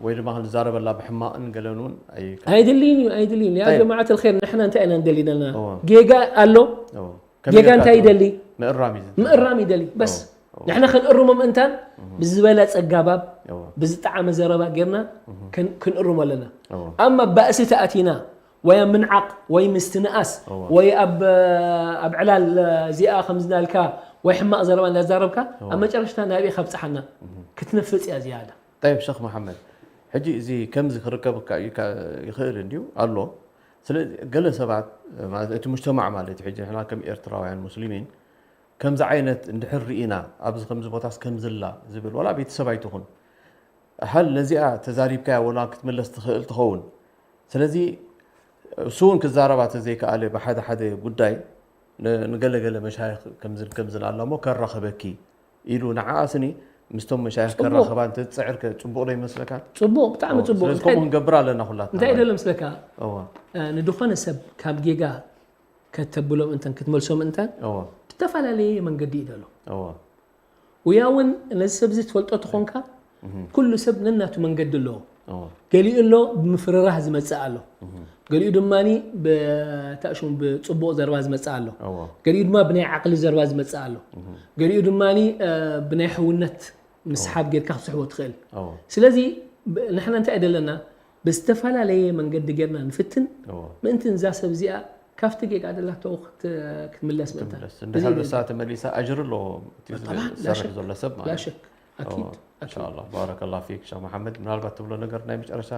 ወይ ድማ ክንዛረበላ ብሕማቕን ገለን እውን ኣይ- ኣይድልይን እዩ ኣይድልይን ያ طيب. ጀማዓት ልኸይር ንሕና እንታይ ኢና ንደሊ ዘለና እወ። ጌጋ ኣሎ እወ። ጌጋ እንታይ ይደሊ ምእራም እዩ ዝደሊ። ምእራም ይደሊ በስ እወ። ንሕና ክንእርሞ ምእንታን ብዝበለፀ ኣጋባብ እወ። ብዝጠዓመ ዘረባ ጌርና ከን- ክንእርሞ ኣለና እወ። ኣማ ባእሲ ተኣቲና ወይ ኣብ ምንዓቕ ወይ ምስትንኣስ እወ። ወይ ኣብ ኣብ ዕላል እዚኣ ከምዝናልካ ወይ ሕማቕ ዘረባ እንዳዛረብካ እወ። ኣብ መጨረሽታ ናብኢ ከብፅሓና ክትነፍፅ እያ ዝያዳ طيب ሸኽ መሓመድ ሕጂ እዚ ከምዚ ክርከብ እካ እዩ ካ- ይኽእል እንድዩ ኣሎ። ስለዚ ገለ ሰባት ማለት እቲ ሙጅተማዕ ማለት እዩ ሕጂ ንሕና ከም ኤርትራውያን ሙስሊሚን ከምዚ ዓይነት እንድሕር ርኢና ኣብዚ ከምዚ ቦታስ ከምዝላ ዝብል ዋላ ቤተሰብ ኣይትኹን ሀል ነዚኣ ተዛሪብካያ ወላ ክትምለስ ትኽእል ትኸውን። ስለዚ እሱ እውን ክዛረባ ተዘይከኣለ ብሓደ ሓደ ጉዳይ ን- ንገለገለ መሻይኽ ከምዝን ከምዝን ኣላ እሞ ከራኸበኪ ኢሉ ንዓኣ ስኒ ምስቶም መሻይኽ ጽቡቕ። ከራኸባ እንተዝጽዕር ከ ጽቡቕ ዶ ይመስለካ? ጽቡቕ ብጣዕሚ ኦ፣ ጽቡቕ ስለዚ ከምኡ ክንገብር ኣለና ኩላትና እንታይ ማለት ደለ ምስለካ እዋ እ፣ ንድኾነ ሰብ ካብ ጌጋ ከተብሎም እንተን ክትመልሶም እንተን እዋ ብዝተፈላለየ መንገዲ እዩ ደሎ እዋ ውያ እውን ነዚ ሰብ እዚ ትፈልጦ ተኾንካ ኩሉ ሰብ ነናቱ መንገዲ ኣለዎ እዎ። ገሊኡ ኣሎ ብምፍርራህ ዝመጽእ ኣሎ። ገሊኡ ድማ ብታሽሙ ብጽቡቕ ዘረባ ዝመጽእ ኣሎ። እዎ። ገሊኡ ድማ ብናይ ዓቕሊ ዘረባ ዝመጽእ ኣሎ። ገሊኡ ድማ ብናይ ሕውነት ምስሓብ ጌርካ ክትስሕቦ ትኽእል። እዎ። ስለዚ ንሕና እንታይ ደለና ብዝተፈላለየ መንገዲ ጌርና ንፍትን። እዎ። ምእንቲ እዛ ሰብ እዚኣ ካብቲ ጌጋ ደላቶ ክትምለስ ምእንታ እንድሕር ንሳ ተመሊሳ ኣጅር ኣለዎ። طبعا لا شك ዘሎ ሰብ لا شك أكيد إن شاء الله. بارك الله فيك شيخ محمد. ምናልባት ትብሎ ነገር ናይ መጨረሻ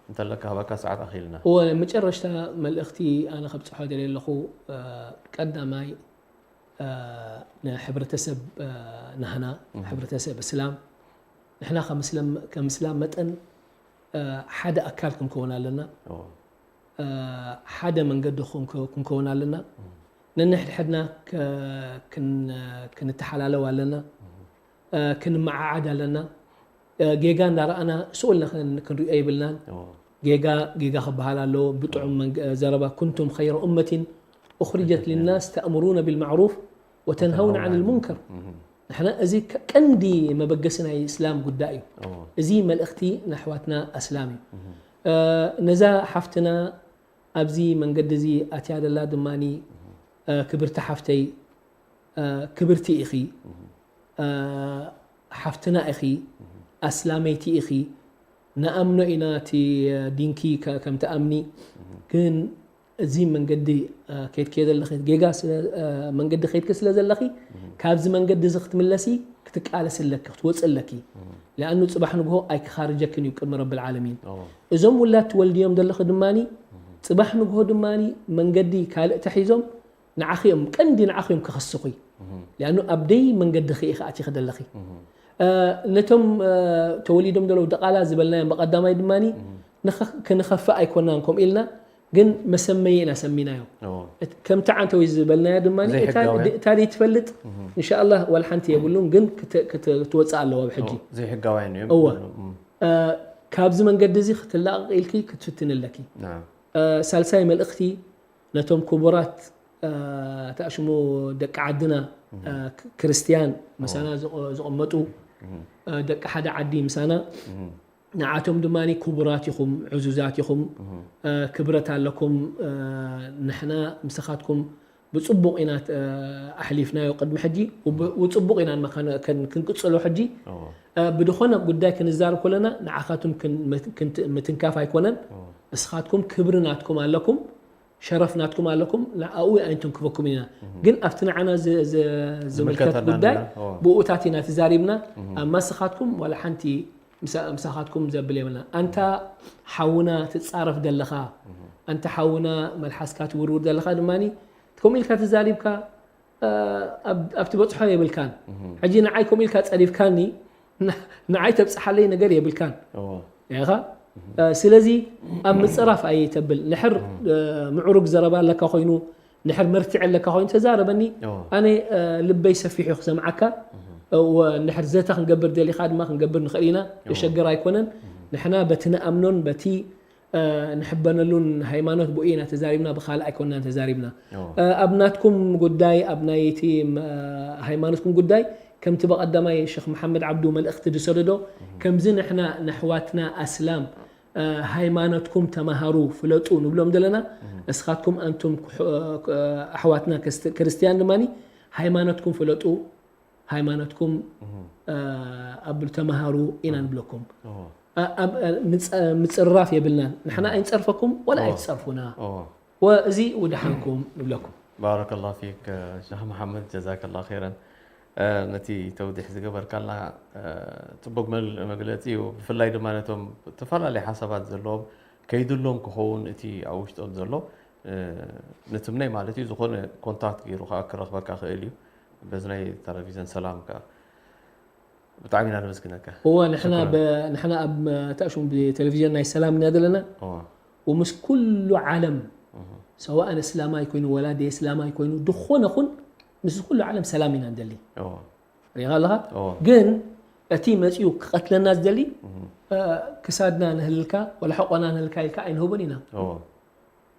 እንተለካ ሃበካ ሰዓት ኣኺልና። እወ መጨረሽታ መልእኽቲ ኣነ ከብፅሖ ደልየ ኣለኹ። ቀዳማይ ንሕብረተሰብ ናህና ሕብረተሰብ እስላም ንሕና ከም እስላም መጠን ሓደ ኣካል ክንከውን ኣለና። ሓደ መንገዲ ክንከውን ኣለና። ነንሕድሕድና ክንተሓላለዋ ኣለና። ክንመዓዓድ ኣለና። ጌጋ እንዳረኣና ስኡ ኢልና ክንሪኦ የብልናን። ጌጋ ጌጋ ክበሃል ኣለዎ። ብጥዑም ዘረባ ኩንቱም ኸይረ ኡመቲን ኡኽሪጀት ሊናስ ተእምሩነ ቢልማዕሩፍ ወተንሀውነ ዓን ልሙንከር። ንሕና እዚ ቀንዲ መበገሲ ናይ እስላም ጉዳይ እዩ። እዚ መልእኽቲ ንኣሕዋትና ኣስላም እዩ። ነዛ ሓፍትና ኣብዚ መንገዲ እዚ ኣትያ ደላ ድማ ክብርቲ ሓፍተይ ክብርቲ ኢኺ ሓፍትና ኢኺ ኣስላመይቲ ኢኺ ንኣምኖ ኢና እቲ ዲንኪ ከም ትኣምኒ ግን እዚ መንገዲ ከይድክዮ ዘለኺ ጌጋ መንገዲ ከይድኪ ስለ ዘለኺ ካብዚ መንገዲ እዚ ክትምለሲ ክትቃለሲ ኣለኪ ክትወፂ ኣለኪ። ሊኣኑ ፅባሕ ንግሆ ኣይክኻርጀክን እዩ ቅድሚ ረብል ዓለሚን። እዞም ውላድ ትወልድዮም ዘለኺ ድማ ፅባሕ ንግሆ ድማ መንገዲ ካልእ ተሒዞም ንዓኺ እዮም ቀንዲ ንዓኺ እዮም ክኸስኹ። ሊኣኑ ኣብ ደይ መንገዲ ኺ ኢኺ ኣቲኺ ዘለኺ። ነቶም ተወሊዶም ዘለዉ ደቓላ ዝበልናዮም ብቐዳማይ ድማ ክንኸፍእ ኣይኮናን ከምኡ ኢልና ግን መሰመየ ኢና ሰሚናዮ። ከምቲ ዓንተዊ ዝበልናዮ ድማ እታ ደይ ትፈልጥ እንሻኣላህ ዋላ ሓንቲ የብሉን ግን ክትወፅእ ኣለዎ ኣብ ሕጂ። ዘይሕጋውያን እዮም እወ። ካብዚ መንገዲ እዚ ክትላቐቕ ኢልኪ ክትፍትን ኣለኪ። ሳልሳይ መልእኽቲ ነቶም ክቡራት ተኣሽሙ ደቂ ዓድና ክርስትያን ምሳና ዝቐመጡ ደቂ ሓደ ዓዲ ምሳና ንዓቶም ድማ ክቡራት ኢኹም ዕዙዛት ኢኹም ክብረት ኣለኩም። ንሕና ምሳኻትኩም ብፅቡቕ ኢና ኣሕሊፍናዮ ቅድሚ ሕጂ ብፅቡቕ ኢና ክንቅፅሎ ሕጂ ብድኾነ ጉዳይ ክንዛረብ ከለና ንዓኻትኩም ምትንካፍ ኣይኮነን። እስኻትኩም ክብሪ ናትኩም ኣለኩም ሸረፍ ናትኩም ኣለኩም ንኣኡ ኣይንትንክፈኩም ኢና። ግን ኣብቲ ንዓና ዝምልከት ጉዳይ ብኡታት ኢና ተዛሪብና። ኣብ ማስኻትኩም ዋላ ሓንቲ ምሳኻትኩም ዘብል የብልና። ኣንታ ሓውና ትፃረፍ ዘለኻ ኣንታ ሓውና መልሓስካ ትውርውር ዘለኻ ድማ ከምኡ ኢልካ ተዛሪብካ ኣብ ትበፅሖ የብልካን። ሕጂ ንዓይ ከምኡ ኢልካ ፀሪፍካኒ ንዓይ ተብፅሓለይ ነገር የብልካን። ኢኻ ስለዚ ኣብ ምፅራፍ ኣይተብል ንሕር ምዕሩግ ዘረባ ኣለካ ኮይኑ ንሕር መርትዒ ኣለካ ኮይኑ ተዛረበኒ። ኣነ ልበይ ሰፊሑ ክሰምዓካ። ንሕር ዘተ ክንገብር ደሊኻ ድማ ክንገብር ንኽእል ኢና። የሸግር ኣይኮነን። ንሕና በቲ ንኣምኖን በቲ ንሕበነሉን ሃይማኖት ብኡ ኢና ተዛሪብና ብካልእ ኣይኮናን ተዛሪብና። ኣብ ናትኩም ጉዳይ ኣብ ናይቲ ሃይማኖትኩም ጉዳይ ከምቲ ብቐዳማይ ሸኽ መሓመድ ዓብዱ መልእኽቲ ዝሰደዶ ከምዚ ንሕና ነሕዋትና ኣስላም ሃይማኖትኩም ተማሃሩ ፍለጡ ንብሎም ዘለና እስኻትኩም ኣንቱም ኣሕዋትና ክርስትያን ድማ ሃይማኖትኩም ፍለጡ ሃይማኖትኩም ኣብሉ ተማሃሩ ኢና ንብለኩም። ምፅራፍ የብልናን ንሕና ኣይንፀርፈኩም ወላ ኣይትፀርፉና። ወእዚ ውድሓንኩም ንብለኩም። ባረከላሁ ፊክ ሸኽ መሓመድ ጀዛከላሁ ኸይረን። ነቲ ተውዲሕ ዝገበርካልና ፅቡቅ መግለፂ እዩ። ብፍላይ ድማ ነቶም ዝተፈላለዩ ሓሳባት ዘለዎም ከይድሎም ክኸውን እቲ ኣብ ውሽጦም ዘሎ ንትምነይ ማለት እዩ ዝኾነ ኮንታክት ገይሩ ከዓ ክረኽበካ ክእል እዩ። በዚ ናይ ተለቪዝን ሰላም ከዓ ብጣዕሚ ኢና ነመስግነካ። እወ ንሕና ንሕና ኣብ ተእሽሙ ብቴሌቪዥን ናይ ሰላም ኢና ዘለና። ወምስ ኩሉ ዓለም ሰዋእን እስላማይ ኮይኑ ወላ ደይ እስላማይ ኮይኑ ድኾነ ኹን ምስ ኩሉ ዓለም ሰላም ኢና ንደሊ። ሪኻ ኣለኻ ግን እቲ መፂኡ ክቐትለና ዝደሊ ክሳድና ንህልልካ ወላ ሕቆና ንህልካ ኢልካ ኣይንህቦን ኢና።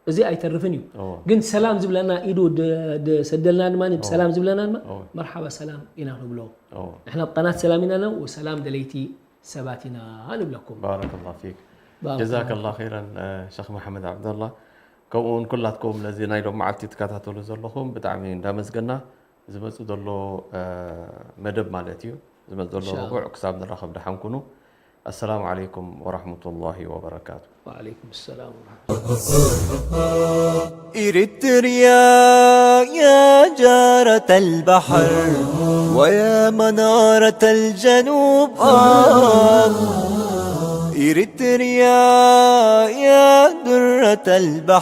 እዚ ኣይተርፍን እዩ። ግን ሰላም ዝብለና ኢዱ ዝሰደልና ድማ ብሰላም ዝብለና ድማ መርሓባ ሰላም ኢና ንብሎ። ንሕና ቀናት ሰላም ኢና ነ ሰላም ደለይቲ ሰባት ኢና ንብለኩም። ባረከላሁ ፊክ ባረከላሁ ጀዛከላሁ ኸይረን ሸኽ መሓመድ ዓብደላ። ከምኡ እውን ኩላትኩም ነዚ ናይ ሎም መዓልቲ ትከታተሉ ዘለኹም ብጣዕሚ እንዳመስገና፣ ዝመፁ ዘሎ መደብ ማለት እዩ፣ ዝመፅ ዘሎ ኢንሻኣላህ። ረቡዕ ክሳብ ንራኸብ ደሓን ኩኑ። ኣሰላሙ ዓለይኩም ወራህመቱላሂ ወበረካቱ። ወዓለይኩም ሰላም ወረሕመቱላህ። إريتريا يا جارة البحر ويا منارة الجنوب آه إريتريا يا درة البحر